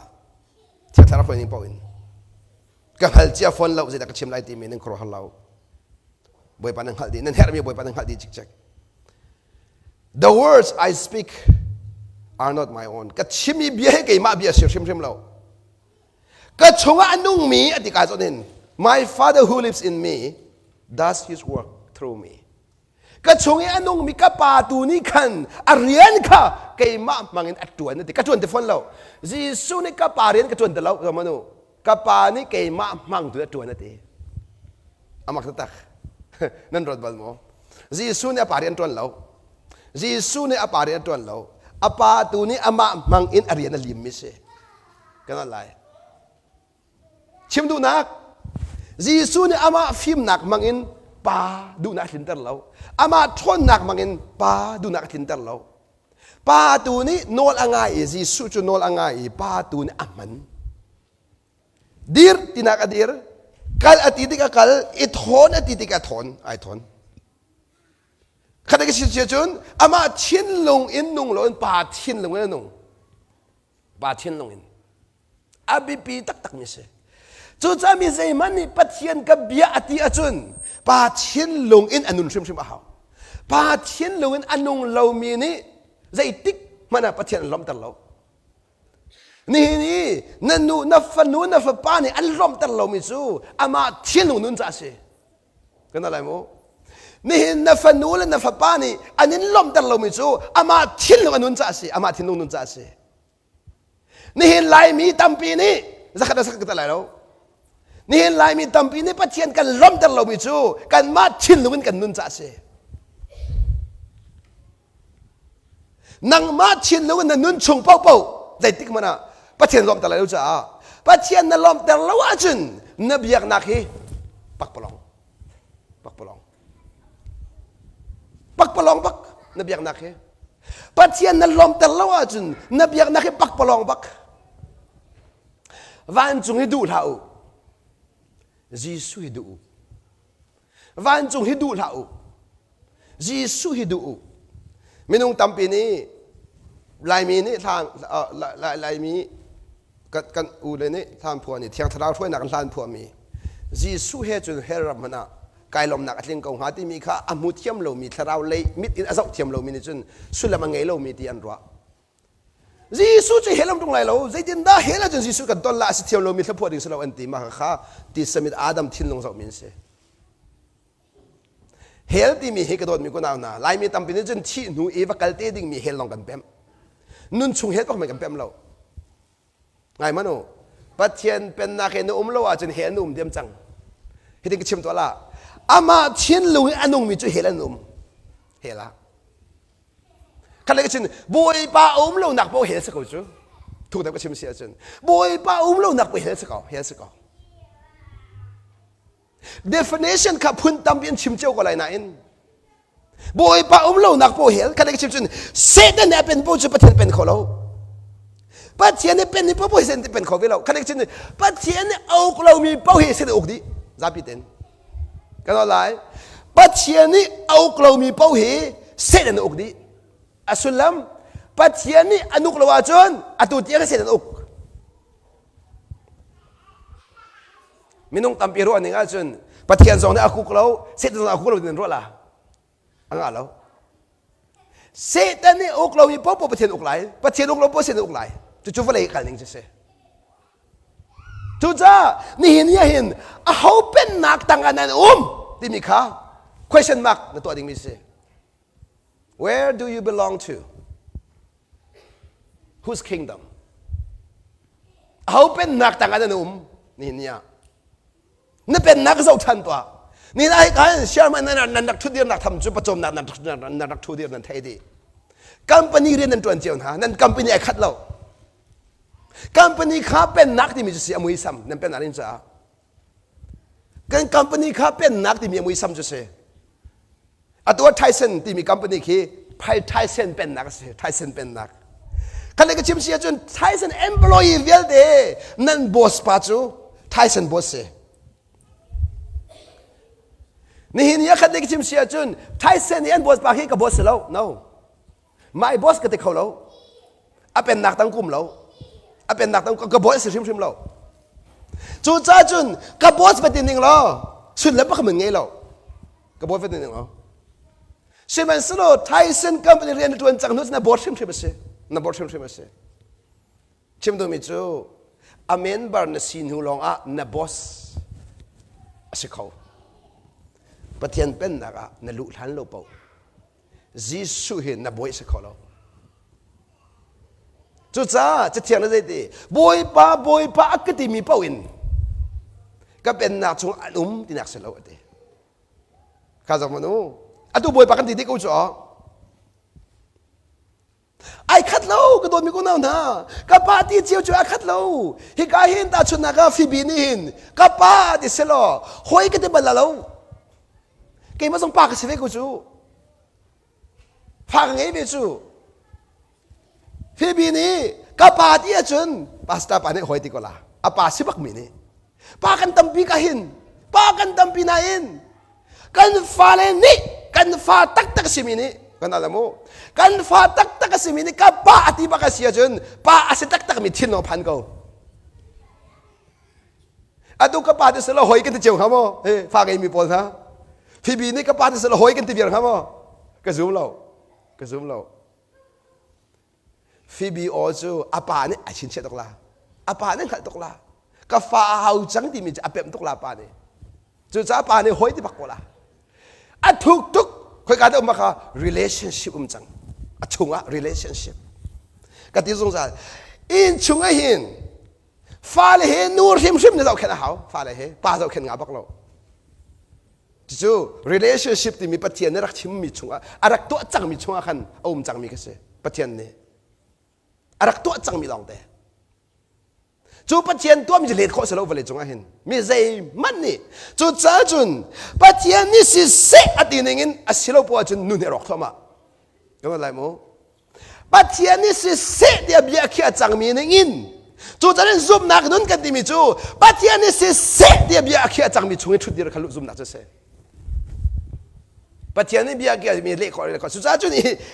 S1: Thiang Thlarau hruai ning paoh in. Ka hngal cia fawn lo zeidah ka chim lai timi nan khuaruahhar lo. Bawipa nan hngalh dih, nan herhmi Bawipa nan hngalh dih cikcek. The words I speak are not my own. Ka chimmi bia hi keimah bia si hrimhrim lo. Ka chungah a nungmi a ti ka zawn my father who lives in me does his work through me. Ka chung i a nungmi ka pa tu nih khan a rian kha keimah hmangin a ṭuan a ti. Ka ṭuan ti fawn lo. Jesuh nih ka pa rian ka ṭuan ti lo. Manu ka pa nih keimah hmang tu a ṭuan a ti. Amak taktak. Nan ruat bal maw? Jesuh nih a pa rian ṭuan lo. Jesuh nih a pa rian a ṭuan lo. A pa tu nih amah hmang in a rian a limmi si. Kan lai. Chim duhnak Jesuh nih amah fimnak hmangin pa duhnak a tlinter lo. Amah ṭhawnnak hmangin pa duhnak a tlinter lo. Pa tu nih nawl a ngai i Jesuh cu nawl a ngai i pa tu nih a hman. Dir tinak a dir, kal a ti tik a kal, i thawn a ti tik a thawn, ai thawn. Khat ka si cun amah thinlung in nung loin pa thinlung in a nung. Pa thinlung in. A biapi taktakmi si. Cucaah mi zeihmanh nih Pathian ka bia a ti ahcun pa thinlung in a nun hrimhrim a hau. Pa thinlung in a nung lomi nih zeitik hmanh ah Pathian an lawmhter lo. Nihin i na nu, na fanu, na fapa nih an lawmhter lomi cu amah thinlung nun caah a si. Kan lai mu. Nihin na fanu le na fapa nih an in lawmhter lomi cu amah thinlung a nun caah a si. Amah thinlung nun caah a si. Nihin Laimi tampi nih zakhat le zakhat ka lai lo. Nihin Laimi tampi nih Pathian kan lawmhter lomi cu kanmah thinlung in kan nun caah a si. Nangmah thinlung in na nun chung paohpaoh zeitik hmanh ah Pathian lawmhter lai lo caah Pathian na lawmhter lo ahcun na biaknak hi pakpalawng pakpalawng pakpalawng bak na biaknak hi Pathian na lawmhter lo ahcun na biaknak hi pakpalawng bak Vancung hi duh hlah u. Jesuh hi duh u. Vancung hi duh hlah u. Jesuh hi duh u. Minung tampi nih Laimi nih thlan Laimi kan kan u le nih thlan phuah nih Thiang Thlarau hruainak in hlan phuahmi Jesuh he cun hell ram hmanh ah kai lawmnak a tling ko hnga timi kha a hmu thiam lomi thlarau lei mit in a zoh thiam lomi nih cun sullam a ngei lomi ti an ruah. Jesuh cu hell um ṭung lai lo zeitindah hell ahcun Jesuh kan ton la a si thiam lomi hlaphuah ding si lo an ti mah kha tisamit Adam thinlung zohmi an si hell timi hi ka dawtmi kunau hna Laimi tampi nih cun thih hnu i va kal te dingmi hell lawng kan pemh nun chung hell bak kan pemh lo ngai man u Pathian pennak he na um lo ahcun hell na um diam cang hitin ka chim tuah la amah thinlung i a nungmi cu hell an um hell ah Khat le ka chim Bawipa a um lonak paoh hell si ko cu. Thuk deuh ka chim si ahcun Bawipa a um lonak paoh hell si ko, hell si ko. Definition kha phun tampi in chim cio ko lai nain Bawipa um lonak paoh hell khat le ka chim cun Satan nih a pen paoh cu Pathian pen kho lo. Pathian nih pen ni paoh hi Satan pen kho ve lo. Khat le ka chim Pathian nih a uk lomi paoh hi Satan uk dih zapi ten. Kan lai. Pathian nih a uk lomi paoh hi Satan a uk dih. A sullam Pathian nih an uk lo ahcun atu tiang Satan a uk. Minung tampi ruah ning ahcun Pathian zong nih a uk lo, Satan zong a uk lo tin ruah la. A ngah lo. Satan nih uk lomi paoh Pathian uk lai. Pathian uk lo paoh Satan uk lai. Cucu vawlei kal ning cu si. Cucaah nihin ni ahhin aho pennak tangah nan um timi kha question mark na tuah dingmi si. Where do you belong to? Whose kingdom? Aho pennak tangah nan um nihin ni ah? Na pennak zoh ṭhan tuah. Ni lai kan Sherman nan nan rak ṭhutdirnak tham cu pawcawmnak nan nan rak ṭhudir nan thei dih. Company rian nan ṭuan cio hna. Nan company ai khat lo. Company kha pennak timi cu si a muisam nan pennak ding caah. Kan company kha pennak timi a muisam cu si. Atu ah Tyson timi company khi Tyson pennak a si. Tyson pennak. Kan le ka chim si ahcun Tyson employee vialte nan boss pa cu Tyson boss si. Nihin ni a khat le ka chim si ahcun Tyson i an boss pa khi ka boss si lo. No. My boss ka ti kho lo. A pennak tang kum lo. A pennak tang ka boss si hrimhrim lo. Cucaah cun ka boss va ti ning law sullam pakhat ngei lo. Ka boss va ti ning law. Sihmanhsehlaw Tyson company rian na ṭuan cang hnu na boss hrimhrim a si. Na boss hrimhrim a si. Chim duhmi cu a member na si hnu lawngah na boss a si kho. Pathian pennak ah na luh hlan lo paoh Jesuh hi na bawi a si kho lo. Cucaah Cathiang nih zeiti Bawipa Bawipa a ka timi paoh in ka pennak chung an um tinak si lo a ti. Kha zong man u. Atu Bawipa kan ti dih ko cu aw. Ai khat lo ka dawtmi ko nau hna. Ka pa ti cio cu a khat lo. Hika hin tahchunhnak ah Phoebe nih hin ka pa ti selaw hawi ka ti bal la lo. Keimah zong pa ka si ve ko cu. Fa ka ngei ve cu. Phoebe nih ka pa ti ahcun pastor pa nih hawi ti ko la. A pa si bak mi nih. Pa kan tampi ka hin. Pa kan tampi nain kan fale nih kan fa taktak simi nih kan al mu kan fa taktak a simi nih ka pa a ti bak a si ahcun pa a si taktak mi thin phan ko Atu ka pa ti selaw hoi kan ti cio hnga maw? He fa ngei mi pawl hna. Phoebe nih ka pa ti selaw hoi kan ti viar hnga maw? Ka zum lo. Ka zum lo. Phoebe aw cu a pa nih a chinchiah tuk la. A pa nih hngalh tuk la. Ka fa a hau cang timi cu a pemh tuk la pa nih. Cucaah pa nih hoi ti bak ko la. A thuk tuk. Khoika dah um kha relationship um cang. A chungah relationship. Ka ti zungzal. Inn chung ah hin. Fale he nu hrimhrim na zohkhenh a hau. Fale he pa zohkhenh ngah bak lo. Cucu relationship timi Pathian nih rak chimmi chungah a rak tuah cangmi chungah khan a um cangmi kha si. Pathian nih a rak tuah cangmi lawngte. Cu Pathian tuahmi cu let khawh si lo vawlei cungah hin mi zeihmanh nih cucaah cun Pathian nih siseh a ti ning in a si lo poah cun nun hi a rawk thluahmah. Kan lai mu. Pathian nih siseh tiah bia a khiah cangmi ning in cucaah zumhnak nun kan timi cu Pathian nih siseh tiah bia a khiah cangmi chung i ṭhutdir kha zumhnak cu a si. Pathian nih bia a khiahmi leh khawh leh khawh. Cucaah cun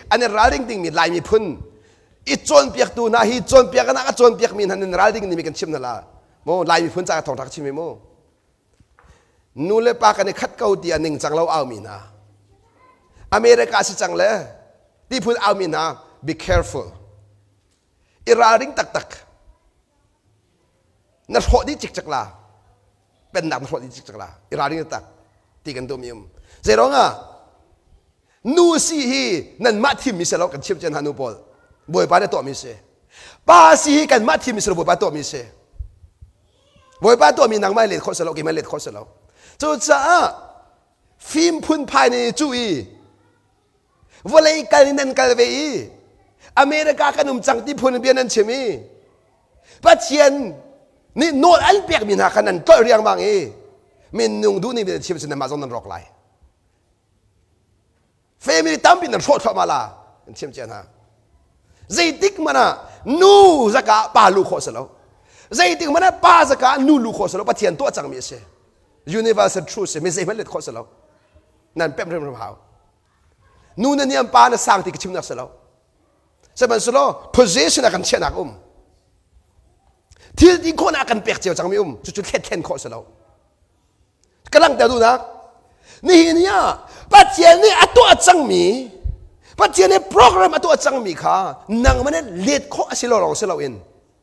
S1: an i ralring dingmi Lai miphun i cawnpiaktu hna hi cawnpiaknak a cawnpiakmi hna nan ral ding nimi kan chim hna la mu Lai miphun caah thawngṭha ka chim hi mu nu le pa kan i khat ko ti a ningcang lo aumi hna America si cang le ti phun aumi hna be careful i ralring taktak na hrawh dih cikcek la pennak na hrawh dih cikcek la i ralring taktak ti kan duhmi um zeiruangah Nu si hi nanmah thimmi si lo kan chimh cia hna nu pawl. Bawipa nih tuahmi si. Pa si hi kanmah thimmi si lo Bawipa tuahmi si. Bawipa tuahmi nangmah let khawh si lo keimah let khawh si lo. Cucaah fim phunphai nih cu i vawlei kal in nan kal ve i America kan um cang ti phun bia nan chim i Pathian nih nawl an pekmi hna kha nan tlolh riangmang i minung duh ning nan chim sin nanmah zong nan rawk lai. Family tampi nan hrawh thluahmah la an chim cia hna. Zeitik hmanh ah nu zaka pa lu khawh si lo. Zeitik hmanh ah pa zaka nu lu khawh si lo. Pathian tuah cangmi a si. Universal truth si. Mi zeihmanh let khawh si lo. Nan pemh hrimhrim hau. Nu na niam pa na sang ti ka chimnak si lo. Sihmanhsehlaw position a kan chiahnak um. Thil ti khawhnak kan pek cio cangmi um. Cucu thlet thlen khawh si lo. Ka langhter duhnak nihin ni ah Pathian nih a tuah cangmi Pathian nih program a tuah cangmi kha nangmah nih let khawh a si lo lawng si loin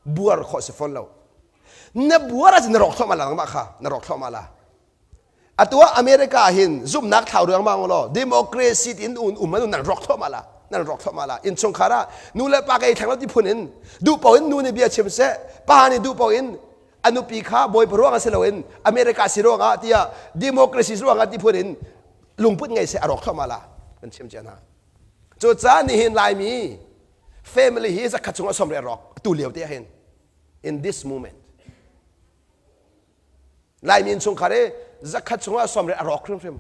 S1: buar khawh si fawn lo. Na buar ahcun na rawk thluahmah la nangmah kha na rawk thluahmah la. Atu ah America ah hin zumhnak thlau riangmang law democracy in un um anu nan rawk thluahmah la nan rawk thluahmah la innchungkhar ah nu le pa ka ei thleng lo ti phun in duh paoh in nu nih bia chim seh pa nih duh paoh in a nupi kha bawipa ruangah si loin America si ruangah tiah democracy ruangah ti phun in lungput ngei seh a rawk thluahmah la kan chim cia hna cucaah nihin Laimi family hi zakhat chungah som re rawk tu lio te hin in this moment Laimi innchungkhar hi zakhat chungah som re a rawk hrimhrim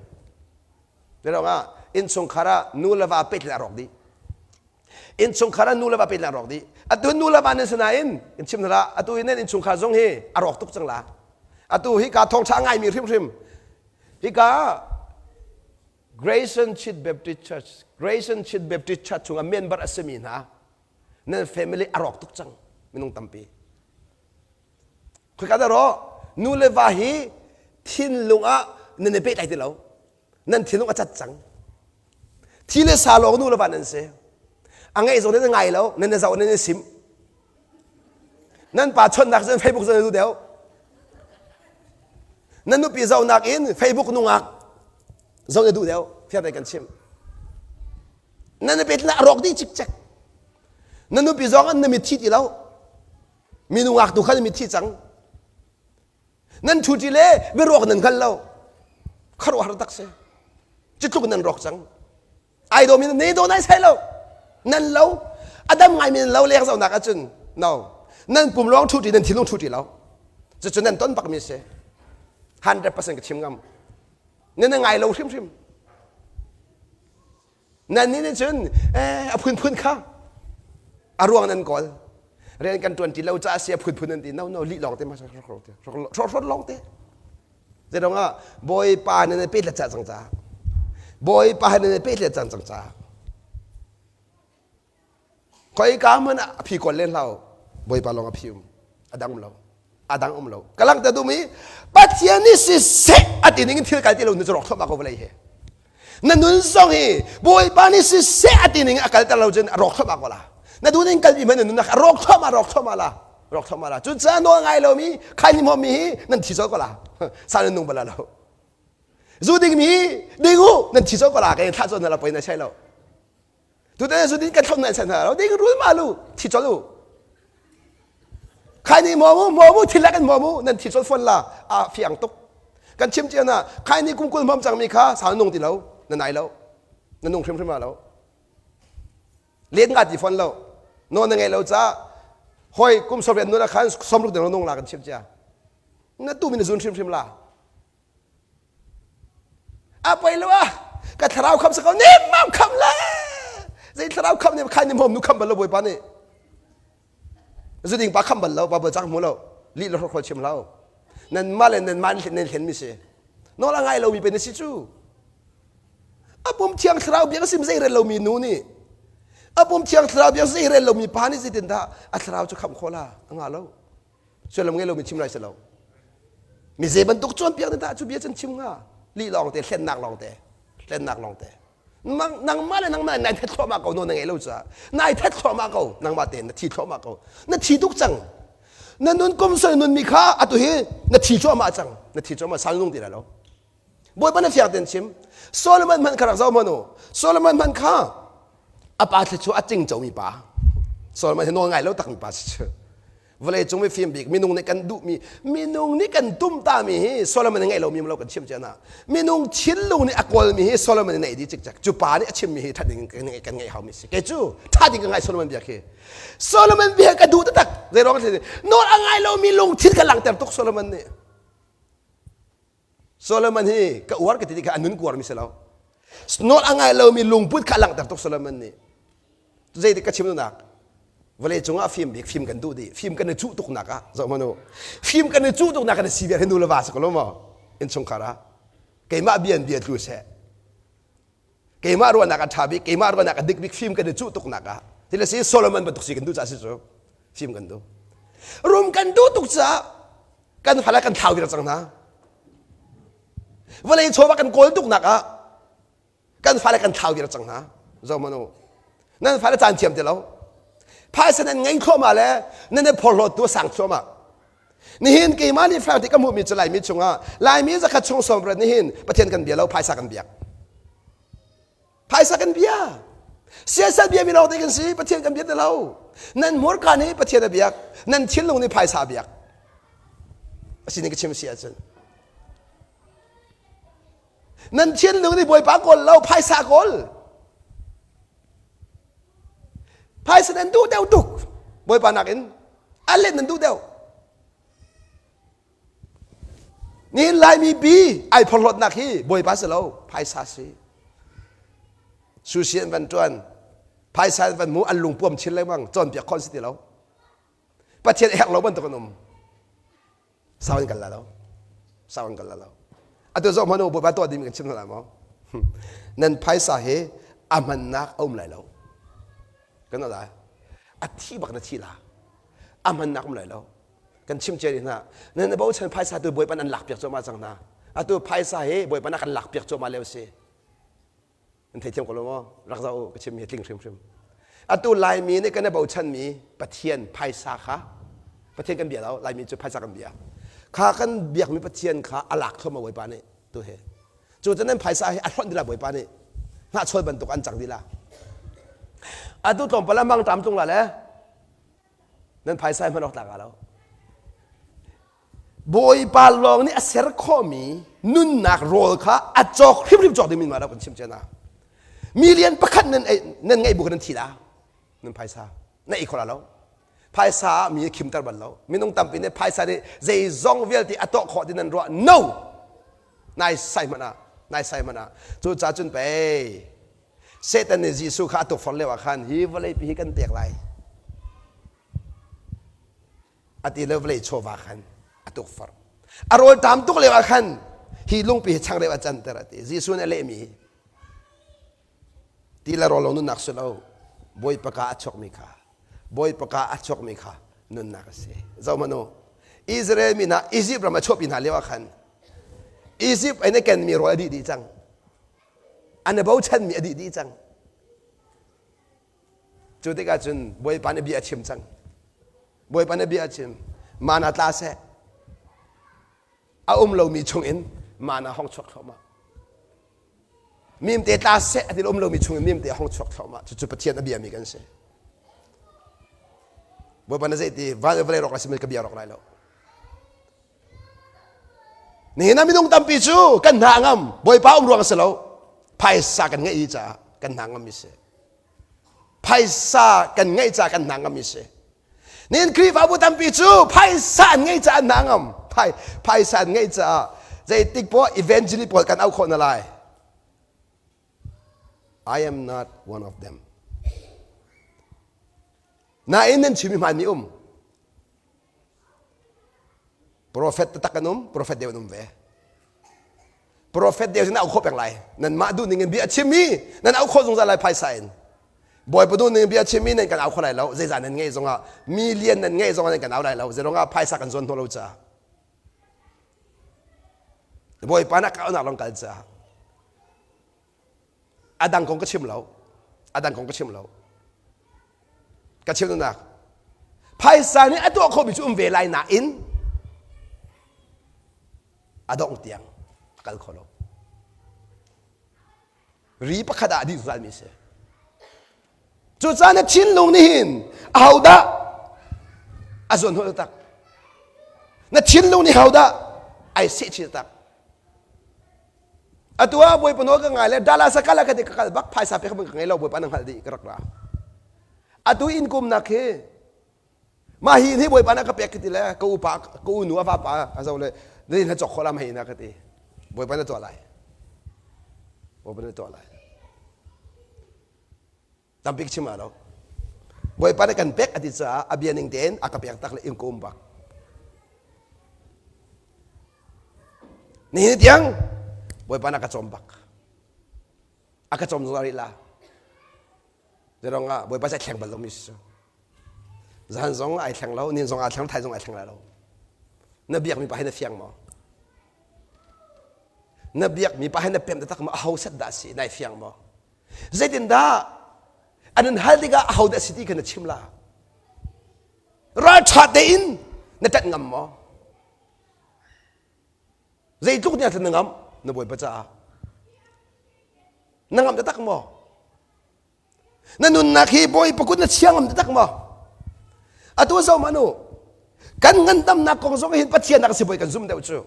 S1: ah innchungkhar ah nu le va pet le a rawk dih Innchungkhar ah nu le va pehtlai rawk dih. Atu nu le va nan si nain in chim hna atu hi nan innchungkhar zong hi a rawk tuk cang la. Atu hi ka thawngṭha a ngaimi hrimhrim. Hika Grayson Chit Baptist Church, Grayson Chit Baptist Church chungah member a simi hna nan family a rawk tuk cang minung tampi. Khika dah rawh nu le va hi thinlung ah nan i pehtlai ti lo. Nan thinlung a cat cang. Thi le sa lawng nu le va nan si. A ngaih zong nan ngai lo, nan i zoh nan i sim. Nan pa chonnak cun Facebook zong nan deuh. Nan nupi zohnak in Facebook nungak zoh na duh deuh. Fiang kan chim. Nan nupi a rawk dih cikcek. Na nupi zong an na mit thi ti lo. Mi nungak tu kha na mit thi cang. Nan ṭhuṭi le biaruak nan hngal lo. Khuaruahhar tak si. Cutluk nan rawk cang. Ai dawmi nan ne daw nai sai lo. Nan lo. A dam ngaimi nan lo leng zohnak ahcun no. Nan pum lawng ṭhuṭi nan thinlung ṭhuṭi lo. Cucu nan ton bakmi si. 100% ka chim ngam. Nan ngai lo hrimhrim. Nan nih cun eh, a phunphun kha a ruang nan kawl. Rian kan ṭuan ti lo caah si a phunphun nan ti. No, no, lih lawng te ma hrawk lawng te. Zeidong ah Bawipa nan pe tlet cang ca. Bawipa nan pe tlet cang cang ca. Khoi ka hmanh ah a phi kawl len hlah Bawipa lawng a phi um. A dang um lo. A dang um lo. Ka langhter duhmi Pathian nih siseh a ti ning in thil kal ti lo nu cu rawk thluahmah ko vawlei hi. Na nun zong hi Bawipa nih siseh a ti ning a kalter lo cun a rawk thluahmah ko la. Na duh ning kalpi hmanh na nunnak a rawk thluahmah rawk thluahmah la. Rawk thluahmah la. Cucaah nawl ngai lomi khaini hmawmmi hi nan thi colh ko la. Sa nan nung bal lo. Zu dingmi ding u nan thi colh ko la. Kai thlah colh na la poi na sai lo. Tutan zu din kan thlom nan san hna lo ding rul ma lu thi chol u. Khai ni maw mu maw mu thil lak in maw mu nan thi chol fon la a fiang tuk. Kan chim cia na khai ni kum kul hmam cang mi kha sau nung ti lo na nai lo na nung hrimhrim lo. Let nga ti fon lo. No na ngei lo ca hoi kum sawriat nun ah khan somruk deng nung la kan chim cia. Na tu mi na zun hrimhrim la. A poi lo ah ka thlarau kham sa ko nem mam kham le zei thlarau kham ne khai ni mom nu kham bal lo bawipa nih zuding pa kham bal lo pa cang hmu lo li lo hrokhrol chim lo nan ma le nan ma nan hlen mi si nawl a ngai lo mi pe na si cu a pum thiang thlarau biak sim zei rel lo mi nu nih a pum thiang thlarau biak zei rel lo mi pa nih zeitin dah a thlarau cu kham kho la a nga lo sullam ngei lomi chim lai si lo mi zei bantuk cawnpiak na dah cu bia cun chim hnga lih lawng te hlennak lawng te hlennak lawng te nangmah le nangmah nai that thluahmah ko no na ngei lo caah nai that thluahmah ko nangmah tein na thi thluahmah ko na thi tuk cang na nun kum soi nun mi kha atu hi na thi cuahmah cang na thi cuahmah sal nung ti lai lo Bawipa na fiang ten chim Solomon hmanh kha rak zoh hmanh u Solomon hmanh kha a pa thli chu a cingco mi pa Solomon hi nawl ngai lo tak mi pa si cu vawlei cung mifim bik minung nih kan duhmi minung nih kan tumta mi hi Solomon nih ngeih lomi lo kan chim cia na minung thinlung nih a kawlmi hi Solomon nih neih dih cikcek cu pa nih a chimmi hi ṭhat ding kan ngeih haumi si kei cu ṭha ding ka ngai Solomon bia khi Solomon bia ka duh taktak zei ruang nawl a ngai lomi lungthin ka langhter tuk Solomon nih Solomon hi ka uar ka ti kha a nun kuarmi si lo. Nawl a ngai lomi lungput kha a langhter tuk Solomon nih. Zeitik ka chim duhnak? Vawlei cungah fim bik fim kan duh dih. Fim kan i cuh tuknak ah zoh hmanh u. Fim kan i cuh tuknak kan i si vial hi nu le va si ko lo maw? Innchungkhar ah keimah bia in bia tlu seh. Keimah ruahnak a ṭha bik, keimah ruahnak a dik bik fim kan i cuh tuknak ah. Til a si Solomon bantuk si kan duh caah si cu. Fim kan duh. Rum kan duh tuk caah kan fale kan thlau vir cang hna vawlei chawva kan kawl tuknak ah kan fale kan thlau vir cang hna zohmanh u nan fale caan thiam ti lo phaisa nan ngei thluahmah le nan i phorhlawt tu a sang thluahmah nihin keimah nih fair ti ka hmuhmi cu laimi chungah laimi zakhat chung sawmriat nihin pathian kan bia lo phaisa kan biak Phaisa kan bia. Siasal bia mi lawng te kan si. Pathian kan bia ti lo. Nan hmurka nih Pathian a biak. Nan thinlung nih phaisa a biak. Asinin ka chim si ahcun. Nan thinlung nih Bawipa kawl lo, phaisa kawl. Phaisa nan duh deuh tuk. Bawipa nakin a let nan duh deuh. Nihin Laimi bi ai phorhlawtnak hi Bawipa si lo, phaisa si. Sushi an van ṭuan, phaisa an van mu, an lungpuam chin lengmang, cawnpiak khawh an si ti lo. Pathian a herh lo bantuk an um. Sau in kan la lo. Sau in kan la lo. Atu zoh hmanh u, Bawipa tuah ding kan chim hna lai maw? Nan phaisa hi a hmannak a um lai lo. Kan lai. A thi bak na thi la. A hmannak um lai lo. Kan chim cia hna nan bochan phaisa tu bawipa an lak piak cuahmah cang hna atu phaisa hi bawipa na kan lak piak cuahmah lio si nan theithiam ko lo maw rak zoh u ka chim hi tling hrimhrim atu laimi nih kan i bochan mi pathian phaisa kha pathian kan bia lo laimi cu phaisa kan bia kha kan biakmi pathian kha a lak thluahmah bawipa nih tu hi cu cu nan phaisa hi a hlonh dila bawipa nih hnahchawl bantuk an cang dila atu tlawmpal a mang ṭam tung la le Nan phaisa hman awk tlak lo. Bawipa lawng nih a ser khawhmi nunnak rawl kha a cawk hrimhrim cawk dingmi ma kan chim cia na. Million pakhat nan nan ngeih bu nan thi la. Nan phaisa na ei kho la lo. Phaisa ah mi khimter bal lo. Minung tampi nih phaisa nih zeizong vialte a tuah khawh ti nan ruah. No! Nai sai hmanh ah, nai sai hmanh ah. Cu ca cun pei Satan nih Jesuh kha a tukforh lio ah khan hi vawleipi hi kan pek lai a ti le vawlei chawva khan a tukforh. A rawl ṭam tuk lio ah khan hi lungpi hi changreu a canter a ti. Jesuh nih a lehmi hi ti le rawl lo nunnak si lo Bawipa ka a chuakmi kha Bawipa ka a chuakmi kha nunnak a si. Zohhmanh u Israel mi hna Egypt ram a chuahpi hna lio ah khan Egypt in a kenmi rawl a dih dih cang. An i bochanmi a dih dih cang. Cu tikah cun Bawipa nih bia a chim cang. Bawipa nih bia a chim. Mana tla seh. A um lomi chungin mana hong chuak thluahmah. Mimte tla seh a ti um lomi chungin mimte a hong chuak thluahmah. Cucu Pathian a biami kan si. Bawipa na zei ti van le vawlei rawk lai simi ka bia rawk lai lo. Nihin ah minung tampi cu kan hna ngam. Bawipa um ruang a si lo. Phaisa kan ngeih i caah kan hna ngam mi si. Phaisa kan ngeih caah kan hna ngam mi si. Nihin Khrihfabu tampi cu phaisa an ngeih caah an hna ngam. Phai, phaisa an ngeih caah zeitik poah evangelist pawl kan auh khawh na lai. I am not one of them. Nain nan chimmi hmaan mi um. Profet taktak an um, profet deu an um ve. Profet deu cu na auh khawh peng lai. Nanmah duh ning in bia a chimmi nan auh khawh zungzal lai phaisa in. Bawipa duh ning in bia a chimmi nan kan au kho lai lo. Zeizah nan ngeih zongah million nan ngeih zongah nan kan au lai lo. Zeiruangah phaisa kan zuan hnawh lo caah. Bawipa na kaunak lawng kal caah. A dang kong ka chim lo. A dang kong ka chim lo. Ka chim nak. Phaisa nih a tuah khawhmi cu um ve lai nain a dongh tiang a kal kho lo. Ri pakhat ah a dih zungzalmi a si. Cucaah na thinlung nih hin ahodah a zuan hnawh tak? Na thinlung nih hodah ai seh chin tak? Atu ah Bawipa nawl ka ngai le Dallas ah kal ah ka ti ka kal bak phaisa pek ka ngei lo Bawipa na hngalh dih ka rak ra. Atu inn kumnak hi mah hi hi Bawipa na ka pek ka ti le ka upa ka unu a vapa a zo le na na cawk khawh la mah hi na ka ti. Bawipa na tuah lai. Bawipa na tuah lai. Tampi ka chim lo. Bawipa nih kan pek a ti caah a bia ning tein a ka pek tak le in ka um bak. Nihin tiang Bawipa nih a ka cawm bak. A ka cawm zungzal rih la. Zerong ah Bawipa cu ai thleng bal lomi si cu. Zan zong ai thleng lo, nin zong ai thleng, thai zong ai thleng lai lo. Na biakmi pa hi na fiang maw? Na biakmi pa hi na pem taktak maw? Aho set dah si? Nai fiang maw? Zeitindah an in hal tikah ahodah si ti kha na chim la? Ralṭha tein na ṭanh ngam maw? Zeitluk nih na ngam na Bawipa caah? Na ngam taktak maw? Na nunnak hi Bawipa kut na chia ngam taktak maw? Atu zoh hmanh u. Kan ngandamnak kong zong hin Pathian nak sibawi kan zum deuh cu.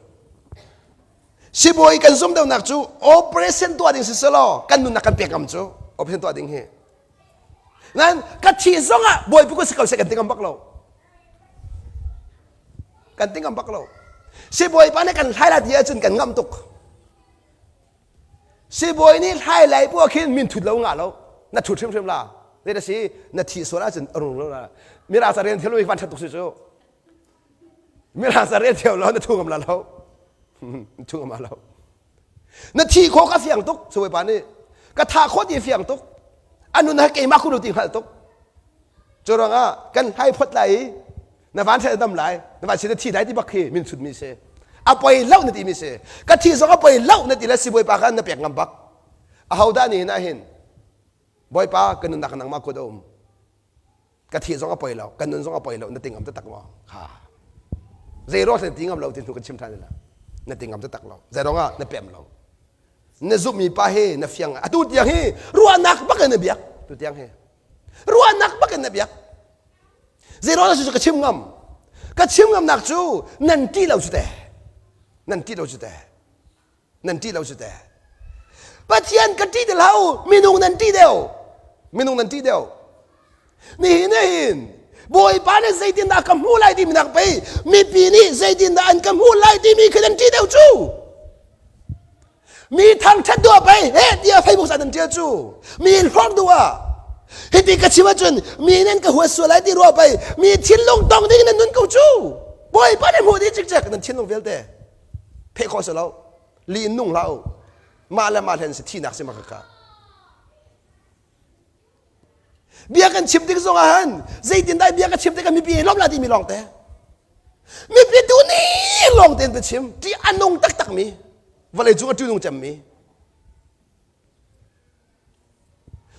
S1: Sibawi kan zum deuhnak cu operation tuah ding si selaw kan nunnak kan pek ngam cu operation tuah ding hi. Nan ka thi zong ah Bawipa kut si ko seh kan ti ngam bak lo. Kan ti ngam bak lo. Sibawi pa nih kan hlai la ti ahcun kan ngam tuk. Sibawi nih hlai lai bu ah khin min thut lo ngah lo. Na thut hrimhrim la. Zei da si na thi sual ahcun a rung lo la. Mirang ca rian thiam lo van that tuk si cu. Mirang ca rian thiam lo na thu ngam la lo. Thu ngam la lo. Na thi khawh ka fiang tuk sibawi pa nih. Ka tha khawh ti fiang tuk. Anu na keimah khu ti hngalh tuk. Cu ruangah kan hlai phot lai i na van ṭhat dam lai na van sin na thi lai ti bak khi min chut mi si a poi lo na ti mi si ka thi zong a poi lo na ti le sibawipa kha na pek ngam bak ahodah nih hin ah hin bawipa ka nunnak nangmah kut a um ka thi zong a poi lo ka nun zong a poi lo na ti ngam taktak maw kha zei ruang na ti ngam lo ti hnu kan chim ṭhan la na ti ngam taktak lo zei ruang ah na pem lo na zumhmi pa hi na fiang atu tiang hi ruahnak bak in na biak tu tiang hi ruahnak bak in na biak Zeiruang cu ka chim ngam? Ka chim ngamnak cu nan ṭih lo cu te. Nan ṭih lo cu te. Nan ṭih lo cu te. Pathian ka ṭih ti hlah u, minung nan ṭih deuh. Minung nan ṭih deuh. Nihin hin Bawipa nih zeitindah ka hmuh lai timi nak pei mipi nih zeitindah an ka hmuh lai timi khi nan ṭih deuh cu. Mi thangṭhat duh ah pei heh tiah Facebook ah nan ṭial cu. Mi hlorh duh ah. Hiti ka chim ahcun mi nan ka huat sual lai ti ruah pei mi thinlung tong ding nan nun ko cu. Bawipa nih hmuh dih cikcek nan thinlung vialte. Pheh khawh si lo. Li in nung hlah u. Mah le mah hlen si thihnak si ma kha. Bia kan chim tik zong ah han zeitindah bia ka chim tikah mipi hi lawm la timi lawng te. Mipi tu ni lawng tein ka chim. Ti a nung taktak mi. Vawlei cung a ṭihnung cemmi.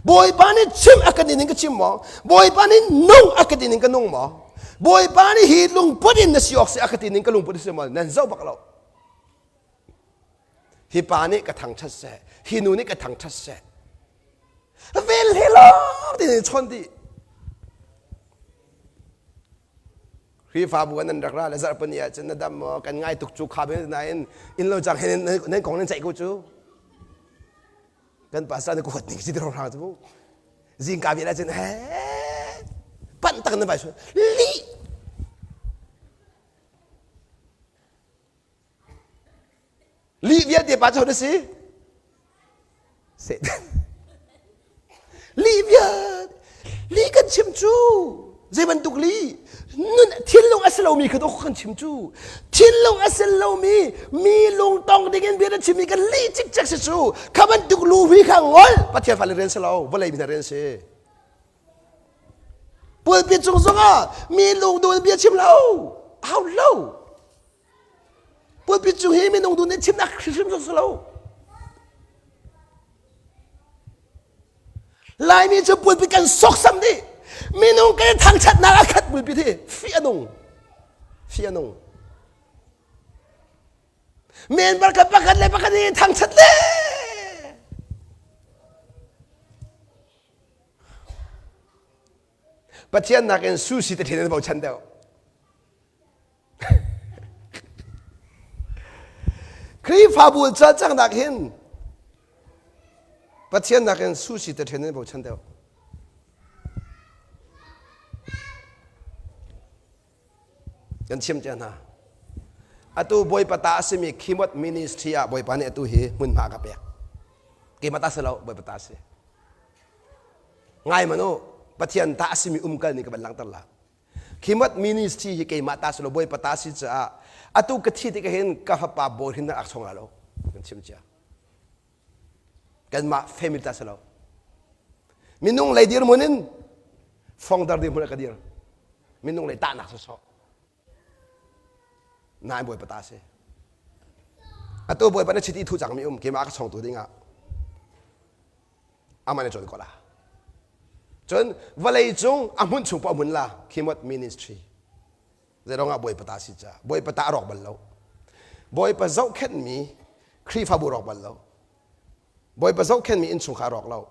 S1: Bawipa nih chim a ka ning ka chim maw? Bawipa nih nung a ka ti ning ka nung maw? Bawipa nih hi lungput in na si awk si a ka ti ning ka lungput si maw? Nan zoh bak lo. Hi pa nih ka thangṭhat seh, hi nu nih ka thangṭhat seh. Vel he lawng ti chawn dih. Khrihfabu ah nan rak ra le zarhpini ahcun na dam maw kan ngai tuk cu kha ben nain inn lo cang hin nan kong nan ceih ko cu. Kan pastor nih ka huat ning si ti rang cu. Zingka vial ahcun he panh tak nan vai sual lih Lih vialte pa cu na si? Satan. Lih vialte. Lih kan chim cu. Zei bantuk lih? Nun thinlung a si lomi kha dawh kan chim cu. Thinlung a si lomi mi lungtong ding in bia na chimmi kan lih cikcek si cu. Kha bantuk lu hui kha ngol. Pathian fale rian si lo. Vawlei mi hna rian si. Pulpit cung zongah mi lungduh in bia chim lo. Hau lo. Pulpit cung hi minung du nih chimnak hrimhrim zong si lo. Laimi cu pulpit kan sawksam dih. Minung kan thangṭhatnak a khat pulpit hi fih a nung. Fih a nung. Member kha pakhat le pakhat i thangṭhat le Pathian nakin sushi te ṭhen an bochan deuh. Khrihfabu cawlcanghnak hin Pathian nakin sushi te ṭhen in bochan deuh. Kan chim cia hna. Atu Bawipa ta a simi Khimot Ministry ah Bawipa nih atu hi hmunhma ka pek. Keimah ta si lo, Bawipa ta si. Ngai man u, Pathian ta a simi umkal nih ka van langhter la. Khimot ministry hi keimah ta si lo Bawipa ta si caah atu ka thi tik hin ka fapa bawi hin ak chong la lo kan chim cia. Kanmah family ta si lo. Minung lei dirhmun in fongdar dirhmun ah ka dir. Minung lei tahnak sawsawh. Nain Bawipa ta si. Atu Bawipa na chiti thu cangmi um keimah ka chongtu dingah aman a cawn ko la. Cun vawlei cung a hmun chung paoh hmun la Khimot ministry. Zeirong ah Bawipa ta si ca. Bawipa ta a rawk bal lo. Bawipa zohkhenhmi Khrihfabu rawk bal lo. Bawipa zohkhenhmi innchungkhar rawk lo.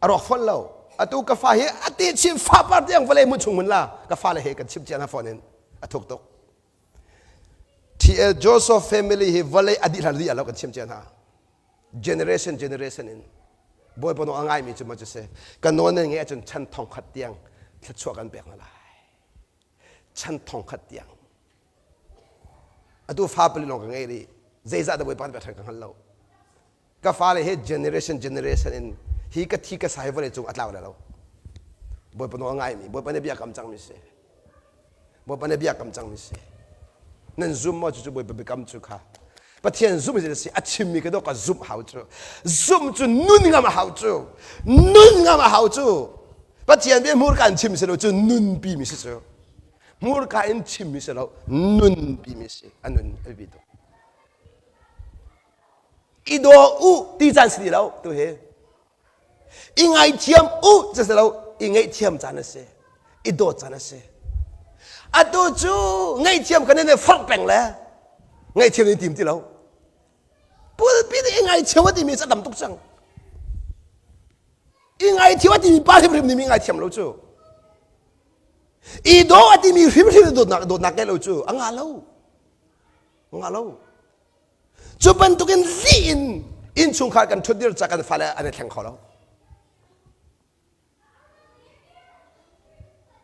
S1: A rawk fawn lo. Atu ka fa hi a ti chin fa par tiang vawlei hmun chung hmun la ka fale he kan chimh cia hna fawn in a thuk tuk. TL Joseph family hi vawlei a dih hlan dih lo kan chim cia hna. Generation generation in Bawipa nawl a ngaimi cu maw cu si. Ka nawl nan ngeih ahcun chan thong khat tiang thluachuah kan pek hna lai. Chan thong khat tiang. Atu fa pali lawng ka ngei rih. Zeizah dah Bawipa kan pek ṭhan ka hngal lo. Ka fale he generation generation in hi ka thi ka sa hi vawlei cung a tlau lai lo. Bawipa nawl a ngaimi, Bawipa nih bia kam cangmi si. Bawipa nih bia kam cangmi si. Nan zum maw cucu Bawipa biakam cu kha. Pathian zumh hi si a chimmi ka dawk ka zumh hau cu. Zumh cu nun ngam a hau cu. Nun ngam a hau cu. Pathian bia hmurka in chim si lo cu nunpi mi si cu. Hmurka in chimmi si lo nunpi mi si. A nun a biapi tuk. I daw u ti caan si ti lo tu hi. I ngaithiam u cu si lo i ngaihthiam caan a si. I dawt caan a si. Atu cu ngaihthiam kan in forh peng le ngaihthiam in tim ti lo. Pulpit i ngaithiam a timi cu a tam tuk cang. I ngaithiam a timi pa hrimhrim nih mi ngaithiam lo cu. I daw a timi hrimhrim dawtnak dawtnak ngei lo cu a ngah lo. A ngah lo. Cu bantukin lih in innchungkhar kan ṭhutdir ca kan fale an i thleng kho lo.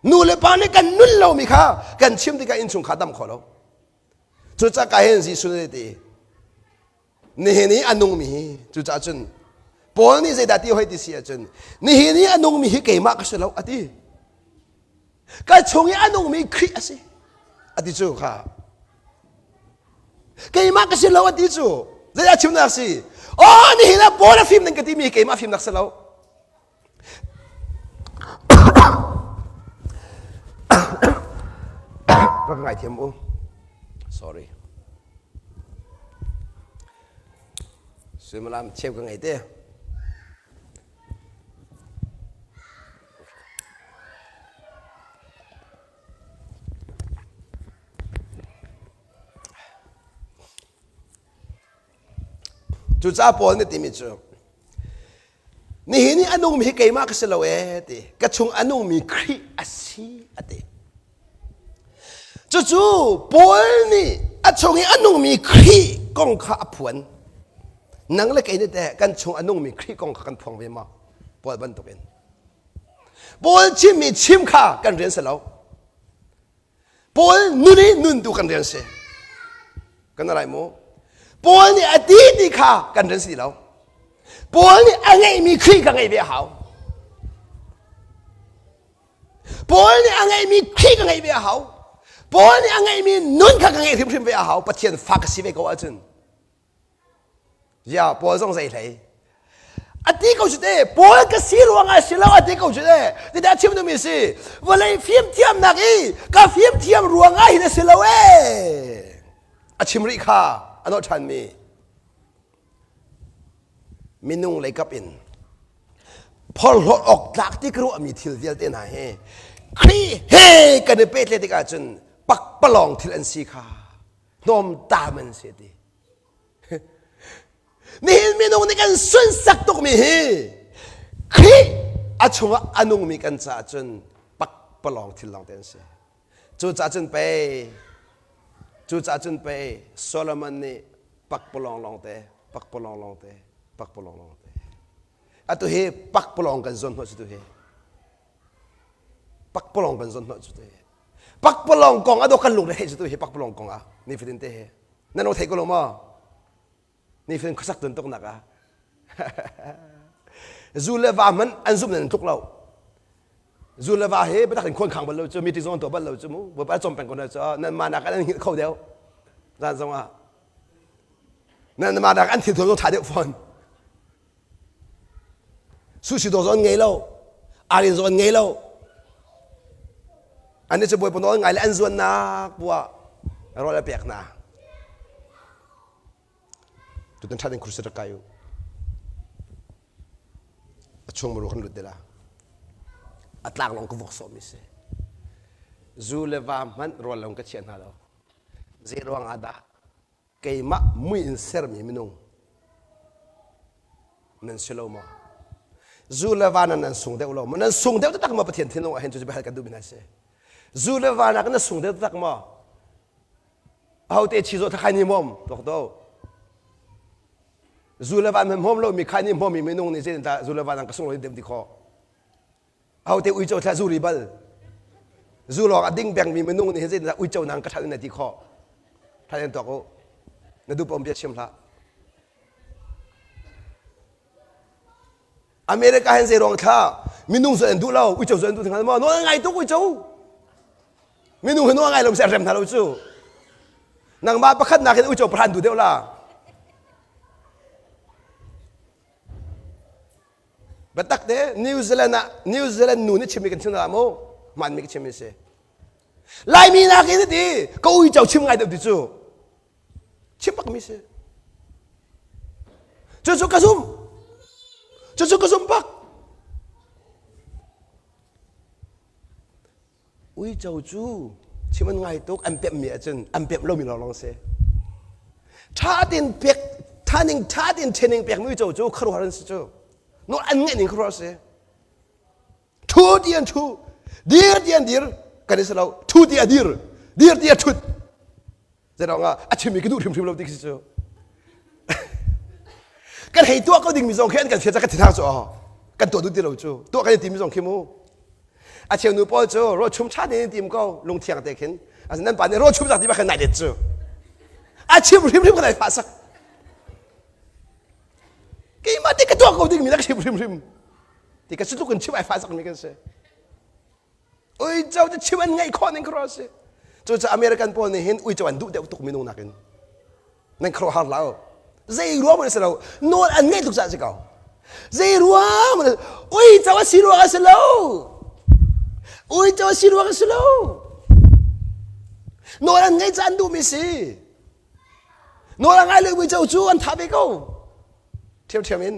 S1: Nu le pa nih kan nun lomi kha kan chim tikah innchungkhar dam kho lo. Cucaah ka hin Jesuh nih ti nihin i a nungmi hi cucaah cun Paul nih zeidah ti hoi ti si ahcun nihin i a nungmi hi keimah ka si lo a ti. Ka chung i a nungmi Khrih a si a ti cu kha. Keimah ka si lo a ti cu. Zeidah chimnak si? Oh nihin ah Paul a fim ning ka timi hi keimah fimnak si lo. Rak ngaithiam u. Sorry. Suimilam cheu ka ngei te. Cucaah Paul nih timi cu nihin i a nungmi hi keimah ka si lo ee ti ka chung a nungmi Khrih a si a ti. Cucu Paul nih a chung i a nungmi Khrih kong kha a phuan. Nang le kei nih teh kan chung a nungmi Khrih kong kha kan phuang ve maw? Paul bantukin. Paul chimmi chim kha kan rian si lo. Paul nun i nun tu kan rian si. Kan lai mu. Paul nih a ti ti kha kan rian si lo. Paul nih a ngeihmi Khrih kha ngeih ve a hau. Paul nih a ngeihmi Khrih ka ngeih ve a hau. Paul nih a ngeihmi nun kha ka ngeih hrimhrim ve a hau. Pathian fa ka si ve ko ahcun. Ya, Paul zong zei hlei. A ti ko cu te, Paul ka si ruangah si lo a ti ko cu te. Tidah chim duhmi si. Vawlei fimthiamnak i ka fimthiam ruangah hin a si lo ee. A chim rih kha a nawh ṭhanmi. Minung leikap in phorhlawt awk tlak ti ka ruahmi thil vialte hna hi Khrih he kan i pehtlaih tikah cun pakpalawng thil an si kha hnawmtam an si ti. Nihin minung nih kan sunsak tukmi hi Khrih a chungah a nungmi kan caah cun pakpalawng thil lawngte an si. Cucaah cun pei cucaah cun pei Solomon nih pakpalawng lawngte pakpalawng lawngte pakpalawng lawngte atu hi pakpalawng kan zawn hnawh cu tu hi pakpalawng kan zawn hnawh cu tu hi pakpalawng kong a dawh kan lungre theih cu tu hi pakpalawng kong ah nifatin te hi nan lo thei ko lo maw Nifatin khuasak tuan tuknak ah zu le va hmanh an zumh nan tluk lo. Zu le va he biatak in khuan khang bal lo cu meeting zong an tuah bal lo cu mu bawipa cawm peng ko na cu nan mah nak an hngilh kho deuh zan zong ah nan mah nak an thil thuam zong tha deuh fawn sushi dawr zong an ngei lo arin zong an ngei lo an cu bawipa nawl ngai le an zuannak buah rawl a pek hna Tutan ṭhat in crusade rak kai u. A chung muru kan lut te la. A tlak lawng ka vok sawhmi si. Zu le va hmanh rawl lawng ka chiah hna lo. Zei ruang ah dah keimah mui in sermi minung nan si lo maw? Zu le va nan nan sung deuh lo maw? Nan sung deuh taktak maw Pathian thinlung ah hin cu biahal kan duhmi hna si. Zu le va nak na sung deuh taktak maw? Ahote chi zawt khai ni mom tok to. Zu le van hmom lo mi khai ni hmom mi minung nih zeitin dah zu le van ang ka sung lo dem ti kho. Ahote uico thla zu ri bal. Zu lawng a ding beng mi minung nih zeitin dah uico nang ka that na ti kho. Thain tok u. Na duh pom bia chim hlah. America hin zei ruang thla minung zu an duh lo uico zu an duh thang maw nawl ngai tuk uico minung hi nawl ngai lo rem hna lo cu nangmah pakhat nak in uico pahran duh deuh la biatak te New Zealand ah New Zealand nu nih chimmi kan chim la mu hmanmi ka chimmi si Laimi nak in ti ka uico chim ngai deuh ti cu Chim bakmi si. Cucu ka zum. Cucu ka zum bak. Uico cu chim an ngai tuk an pemh mi ahcun an pemh lomi lawnglawng si. Ṭha tein pek ṭha ning ṭha tein training pekmi uico cu khuaruahhar an si cu. Nawl an ngeih ning khuaruahhar si. Ṭhu ti an ṭhu, dir ti an dir, kan i si lo. Ṭhu ti a dir, dir ti a ṭhut. Zeiruang ah a chimmi ka duh hrimhrim lo ti khi cu. Kan hei tuah ko dingmi zong khi an kan fial kan thinhang cu aw. Kan tuah duh ti lo cu. Tuah kan i timi zong khi mu. A cheu nu pawl cu rawl chum ṭha tein tim ko lungthiang te khin. Asin nan pa nih rawl chum zak ti ba khan nai det cu. A chim hrimhrim kan ai fah sak. Keimah te ka tuah ko dingmi na ka chim hrimhrim. Ti ka tluk in chim ai fah sakmi kan si. Uico cu chim an ngaih khawh ning khuaruah a si. Cucaah American pawl nih hin uico an duh deuh tuk minung nakin. Nan khuaruahhar hlah u. Zei ruang hmanh a si lo. Nawl an ngaih tuk caah a si ko. Zei ruang hmanh uico a si ruang a si lo. Uico a si ruang a si lo. Nawl an ngaih caah an duhmi si. Nawl a ngai lo uico cu an thah ve ko. Ṭhiamṭhiam in.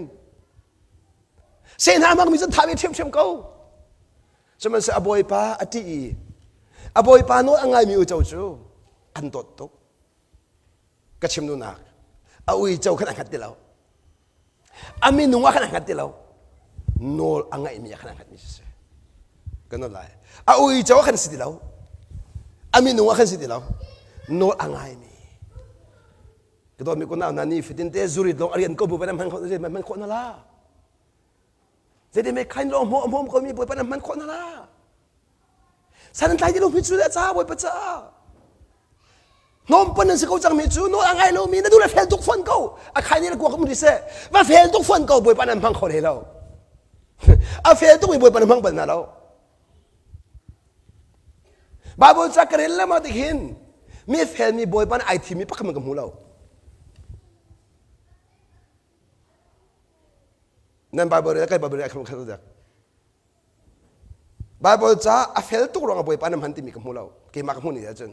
S1: Seh hna hmangmi cu thah ve ṭhiamṭhiam ko. Sihmanhsehlaw a bawipa a ṭih i a bawipa nawl a ngaimi uico cu an dawt tuk. Ka chim duhnak a uico khan a hngat ti lo. A minung ah khan a hngat ti lo. Nawl a ngaihmi ah khan a hngatmi si. Kan nawl lai. A uico ah khan si ti lo. A minung ah khan si ti lo. Nawl a ngaimi. Ka dawtmi kunau hna ni fatin te zurit lawng a rian ko bu pa na hman khawh hman khawh na la. Zeitin mei khain lawng hmawm hmawm ko mi bawipa na hman khawh na la. San an tlai ti lo mi cu ca bawipa ca. Hnawm pon an si ko cang mi cu nawl a ngai lo mi na duh le fel tuk fawn ko. A khai ni le kuak um ri seh. Va fel tuk fawn ko bawipa nan hmang kho hlei lo. A fel tuk mi bawipa nan hmang bal hna lo. Bible ca ka rel lengmang tik hin mi fel mi bawipa nih ai thim mi pakhat ka hmu lo. Nan Bible rel kai Bible rel khat khat dak. Bible ca a fel tuk ruang ah bawipa na hman timi ka hmu lo. Keimah ka hmu ni ahcun.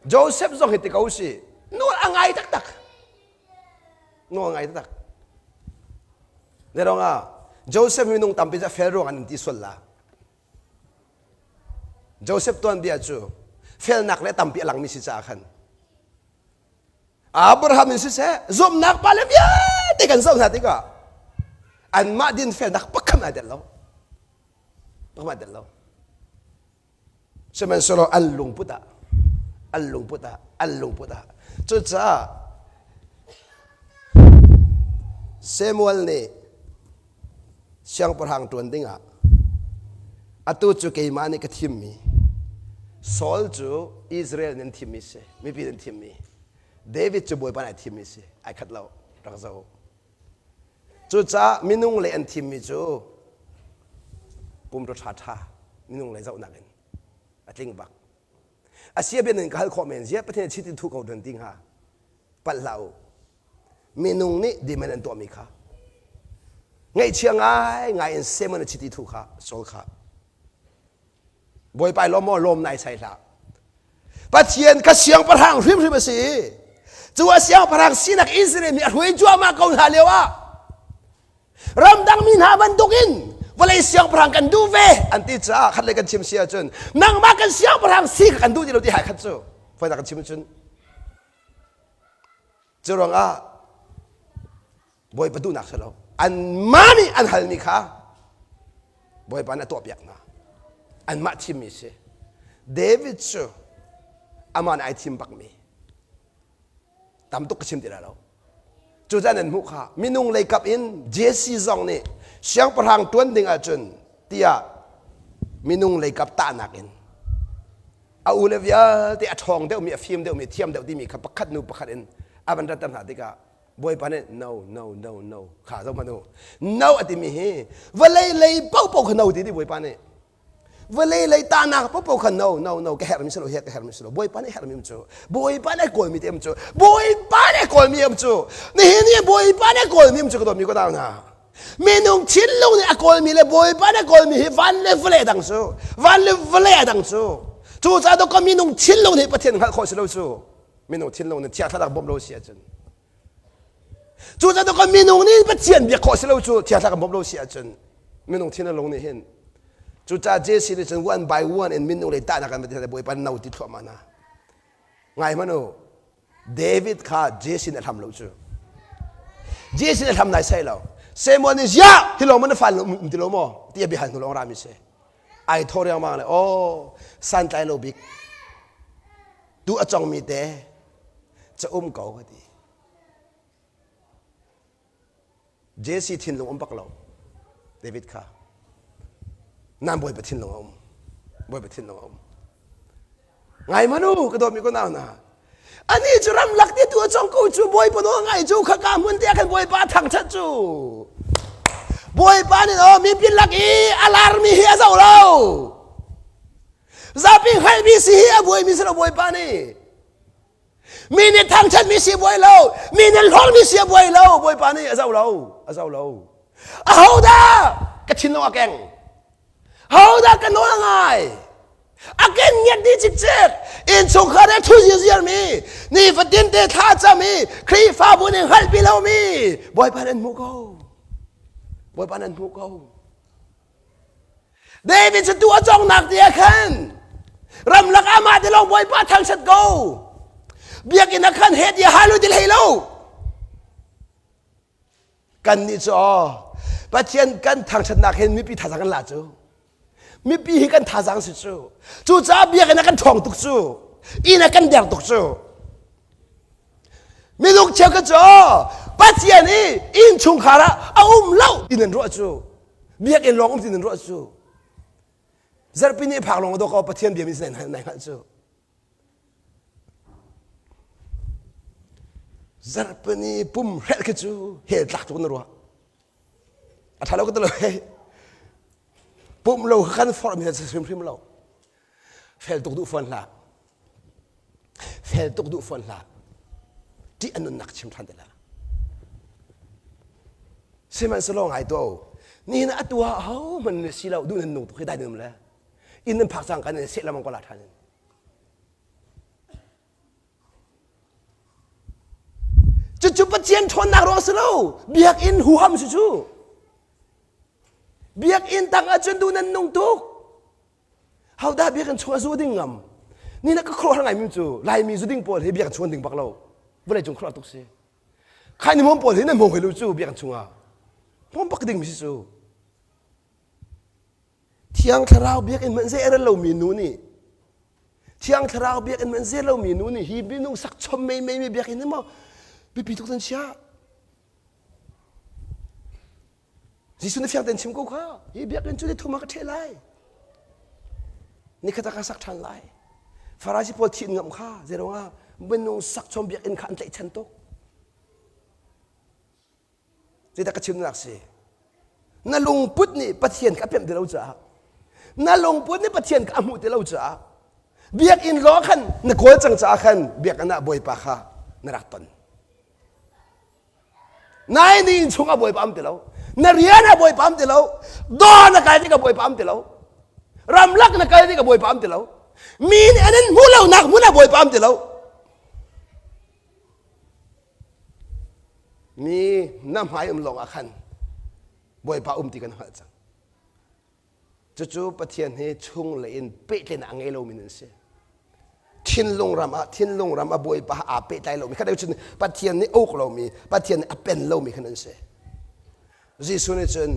S1: Joseph zong hi ti ko si. Nawl a ngai taktak. Nawl a ngai taktak. Zeirong ah Joseph minung tampi cu a fel ruang an ti sual la. Joseph tuanbia cu felnak le tampi a langmi si caah khan Abraham in siseh zumhnak pa le vialte kan zoh hna tikah anmah dinfelnak pakhat ai tel lo. Pakhat ai tel lo. Sihmanhsehlaw an lungput ah an lungput ah an lungput ah cucaah Samuel nih siangpahrang ṭuan dingah atu cu keimah nih ka thimmi Saul cu Israel nih an thimmi si mipi nih an thimmi David cu Bawipa nih a thimmi si ai khat lo rak zoh Cucaah minung lei an thimmi cu pumrua ṭhaṭha minung lei zohnak in a tling bak. A sia bian in ka hal khawh men zia Pathian chit in thu ko don ti hnga palh hlah u. Minung nih dimen an tuahmi kha ngaihchia ngai ngai in Simon a chiti thu kha Saul kha Bawipa lawm maw lawm nai sai hlah. Pathian kha siangpahrang hrimhrim a si. Cu a siangpahrang sinak Israel mi a hruai cuahmah ko hna lio ah ramdang mi hna bantukin vawlei siangpahrang kan duh ve an ti caah khat le kan chim si ahcun nangmah kan siangpahrang si kha kan duh ti lo ti hai khat cu fawinak kan chim cun cu ruangah Bawipa duhnak si lo. Anmah nih an halmi kha Bawipa nih a tuahpiak hna. Anmah thimmi si. David cu amah nih ai thim bakmi. Tam tuk ka chim ti lai lo. Cucaah nan hmuh kha minung lei kap in Jesse zong nih siangpahrang tuan ding ahcun tiah minung lei kap tahnak in a ule vialte a ṭhawng deuhmi a fim deuhmi a thiam deuh timi kha pakhat nu pakhat in a van ratter hna tikah Bawipa nih no no no no kha zoh hmanh u no a timi hi vawlei lei paohpaoh kha no ti ti Bawipa nih vawlei lei tahnak paohpaoh kha no no no ka herhmi si lo he ka herhmi si lo Bawipa nih herhmi um cu Bawipa nih kawlmi te um cu Bawipa nih kawlmi um cu nihin ni Bawipa nih kawlmi um cu ka dawtmi ka nau hna minung thinlung nih a kawlmi le Bawipa nih kawlmi hi van le vawlei dang cu van le vawlei dang cu cu caah ka minung thinlung nih Pathian hngalh khawh si lo cu minung thinlung nih thiang thlarau bawmh lo si ahcun cucaah kan minung nih Pathian biak khawh si lo cu thiang thlarau kan bawmh lo si ahcun minung thinlung nih hin cucaah Jesse nih cun one by one in minung lei tahnak kan Pathian Bawipa no ti thluahmah hna ngai hmanh u David kha Jesse nih a hlam lo cu Jesse nih a hlam nai sai lo Samuel nih ziah hi lawng na fal um ti lo maw ti a biahal hnu lawng rami si ai thaw riangmang le oh santlai lo bik Tu a congmi te ca um ko ka ti. Jesse thinlung um bak lo. David kha. Nan bawipa thinlung a um. Bawipa thinlung a um. Ngai manu ka dawtmi ko nau na. Ani cu ramlak ti tu a cong ko cu bawipa nawl ngai cu kha ka hmun te ah khan bawipa thangthat cu. Bawipa nih oh mipi lak i a larmi hi a zoh lo. Zapi hngalhmi si hi a buaimi si lo Bawipa nih. Mi nih thangṭhatmi si a buai lo, mi nih hlorhmi si a buai lo, Bawipa nih a zoh lo, a zoh lo. Ahodah ka thinlung a keng? Ahodah ka nawl a ngai? A ken ngiat dih cikcek. Innchungkhar he thu zirziarmi, nifatin te thla cam i Khrihfabu nih hngalhpi lomi Bawipa nih an hmuh ko. Bawipa nih an hmuh ko. David cu tu a cawngnak te ah khan ramlak ah mah te lawng Bawipa thangṭhat ko. Biakinn ah khan he tiah halu ti hlei lo. Kan nih cu aw Pathian kan thangṭhatnak hin mipi thazaang kan la cu. Mipi hi kan thazaang si cu. Cucaah biakinn ah kan ṭhawng tuk cu. Inn ah kan der tuk cu. Minung cheukhat cu Pathian i innchungkhar ah a um lo ti nan ruah cu. Biakinn lawng um ti nan ruah cu. Zarhpi ni phak lawng dawk Pathian bia mi nai hngalh cu. Zarhpini pum hrelh khi cu hell tlak tuk na ruah. A ṭha lo ka ti lo hei. Pumh lo kha kan forhmi si hrimhrim lo. Fel tuk duh fawn hlah. Fel tuk duh fawn hlah. Ṭih a nunnak chim ṭhan te la. Sihmanhsehlaw ngai tuah u. Nihin atu ah ahohmanh na si lo duh nan nung tuk hi dai nan um le. Inn nan phak cang kan in seh lamang ko la ṭhan in. Cucu Pathian ṭhawnnak ruang si lo. Biakinn huham si cu. Biakinn tang ahcun duh nan nung tuk. Hodah biakinn chung a zu ding ngam? Ni na ka khuaruahhar ngaimi cu Laimi zu ding pawl hi biakinn chung an ding bak lo. Vawlei cung khuaruah tuk si. Khai ni hmawm pawl hi nan hmawm hoi lo cu biakinn chungah. Hmawm bak ding mi si cu. Thiang Thlarau biakinn hmanh zei a rel lomi nu nih Thiang Thlarau biakinn hmanh zei lomi nu nih hi minung sak chom meimei mi biakinn hi maw biapi tuk nan chia. Jesuh nih fiang tein chim ko kha hi biakinn cu ni thum ah ka ṭheh lai. Nikhat ah ka sak ṭhan lai. Farasi pawl thih ngam kha zeiruangah minung sak chom biakinn kha an tlaihchan tuk. Zeidah ka chimnak si? Na lungput nih Pathian kha a pemh ti lo caah na lungput nih Pathian kha a hmuh ti lo caah biakinn law khan na kawl cang caah khan biakinn ah Bawipa kha na rak ton. Nai ni inn chungah Bawipa am ti lo. Na rian ah Bawipa am ti lo. Dawr na kai tikah Bawipa am ti lo. Ramlak na kal tikah Bawipa am ti lo. Mi nih an in hmuh lonak hmun ah Bawipa am ti lo. Mi na hmai um lawng ah khan Bawipa um ti kan hngalh cang. Cucu Pathian hi chung lei in pehtlaihnak a ngei lomi nan si. Thinlung ram ah thinlung ram ah Bawipa aa pehtlai lomi kha cun Pathian nih a uk lomi Pathian nih a pen lomi kha nan si. Jesuh nih cun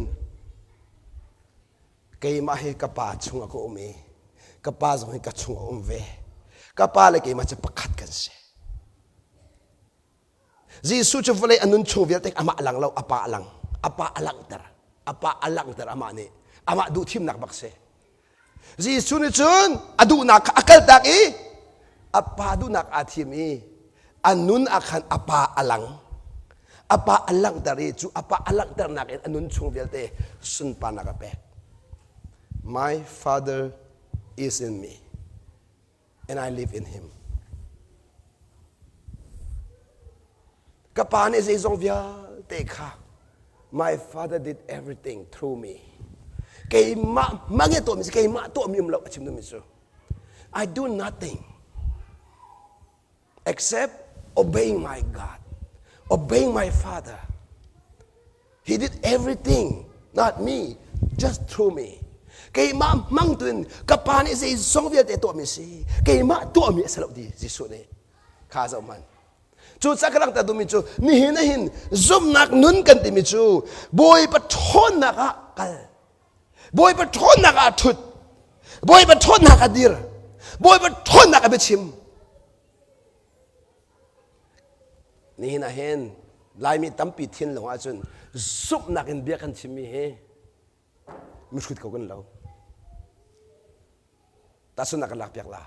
S1: keimah hi ka pa chungah ka um i ka pa zong hi ka chungah um ve. Ka pa le keimah cu pakhat kan si. Jesuh cu vawlei a nun chung vialte amah a lang lo, a pa a lang. A pa a langhter. A pa a langhter amah nih. Amah duh thimnak bak si. Jesuh nih cun a duhnak kha a kaltak i a pa duhnak aa thim i a nun ah khan a pa a lang. A pa a langhter i cu a pa a langhternak in a nun chung vialte sunparnak a pek. My father is in me. and I live in him. Ka pa nih zeizong vialte kha my father did everything through me. Keimah hmang i tuahmi si keimah tuahmi um lo a chim duhmi cu. I do nothing except obeying my God, obeying my father. He did everything, not me, just through me. Keimah hmang tu in ka pa nih zeizong vialte tuahmi si. Keimah tuahmi a si lo ti Jesuh nih kha zoh hmanh. Cucaah ka langhter duhmi cu nihin ah hin zumhnak nun kan timi cu Bawipa ṭhawnnak ah kal. Bawipa ṭhawnnak ah ṭhut. Bawipa ṭhawnnak ah dir. Bawipa ṭhawnnak ah biachim. Nihin ah hin Laimi tampi thinlung ahcun zumhnak in bia kan chimmi hi mihrut ko kan lo. Tahchunhnak kan lakpiak la.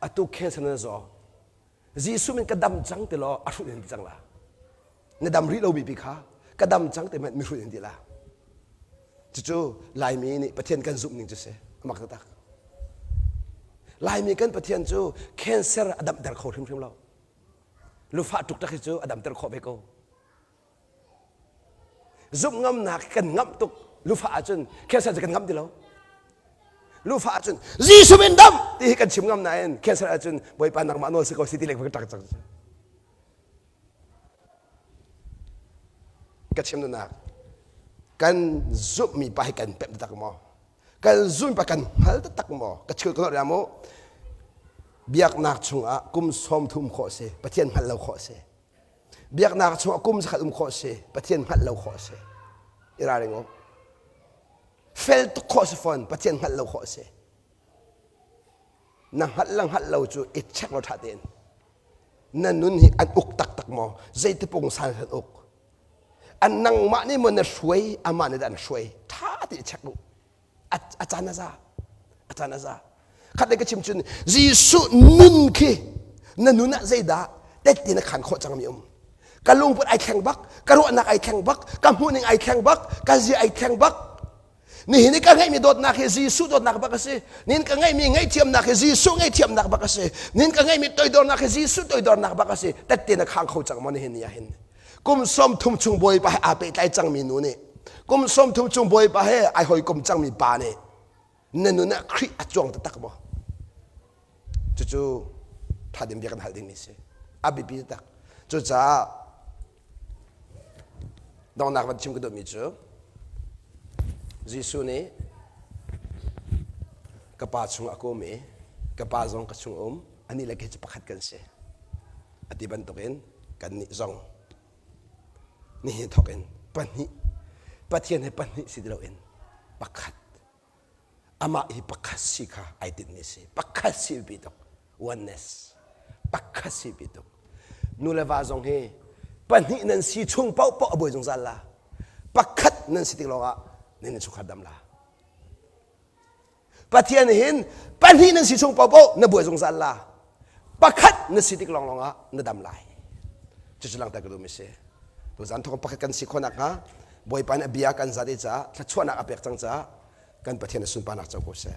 S1: Atu cancer na zaw. Jesuh min ka dam cang ti law a hrut in ti cang la. Na dam rih lomi pi kha ka dam cang ti hmanh mihrut in ti la. Cucu Laimi nih Pathian kan zumh ning cu si. Amak taktak. Laimi kan Pathian cu cancer a damter kho hrimhrim lo. Lufah ṭukṭak hi cu a damter khawh ve ko. Zumh ngamnak kan ngamh tuk lufah ahcun cancer cu kan ngamh ti lo. Lufah ahcun Jesuh min dam ti hi kan chim ngam nain cancer ahcun Bawipa nangmah nawl si ko si ti lek ka ṭak cang. Ka chim duhnak kan zumhmi pa hi kan pemh taktak maw? Kan zumhmi pa kan hngal taktak maw? Ka chil ka ria mu. Biaknak chungah kum 30 khawh si, Pathian hngalh lo khawh si. Biaknak chungah kum zakhat um khawh si, Pathian hngalh lo khawh si. I ralring u. Fel tuk khawh si fawn, Pathian hngalh lo khawh a si. Na hngalh le hngalh lo cu i check law ṭha tein. Na nun hi an uk taktak maw? Zeiti pungsan an uk? An nangmah nih maw na hruai, amah nih dah an hruai? Ṭha tein check u. A caan a za. A caan a za. Khat lei ka chim cun Jesuh nun khi na nun ah zeidah tette na khan khawh cangmi um. Ka lungput ai thleng bak, ka ruahnak ai thleng bak, ka hmuhning ai thleng bak, ka zia ai thleng bak. Nihin i ka ngeihmi dawtnak hi Jesuh dawtnak bak a si. Nihin ka ngeihmi ngaihthiamnak hi Jesuh ngaihthiamnak bak a si. Nihin ka ngeihmi toidornak hi Jesuh toidornak bak a si. Tette na khang kho cang maw nihin ni ah hin? Kum 30 chung Bawipa he aa pehtlai cangmi nu nih kum 30 chung Bawipa he ai hawikom cangmi pa nih na nun ah Khrih a cuang taktak maw? Cucu thadim bia kan hal dingmi si. A biapi taktak. Cucaah donghnak van chim ka duhmi cu Jesuh nih ka pa chung a kum i ka pa zong ka chung um anih le kei cu pakhat kan si a ti bantukin kannih zong nihin thawk in pahnih Pathian he pahnih si ti loin pakhat amah hi pakhat si kha ai tinhmi si pakhat si biapi tuk oneness pakhat si biapi tuk nu le va zong hi pahnih nan si chung paohpaoh a buai zungzal la pakhat nan si tik lawngah nan innchungkhar dam la Pathian hin pahnih nan si chung paohpaoh na buai zungzal la pakhat na si tik lawnglawng ah na dam lai cucu langhter ka duhmi si tuzan thawng pakhat kan si khawh nakhnga Bawipa nih a bia kan zat i caah thluachuahnak a pek cang caah kan Pathian a sunparnak co ko seh.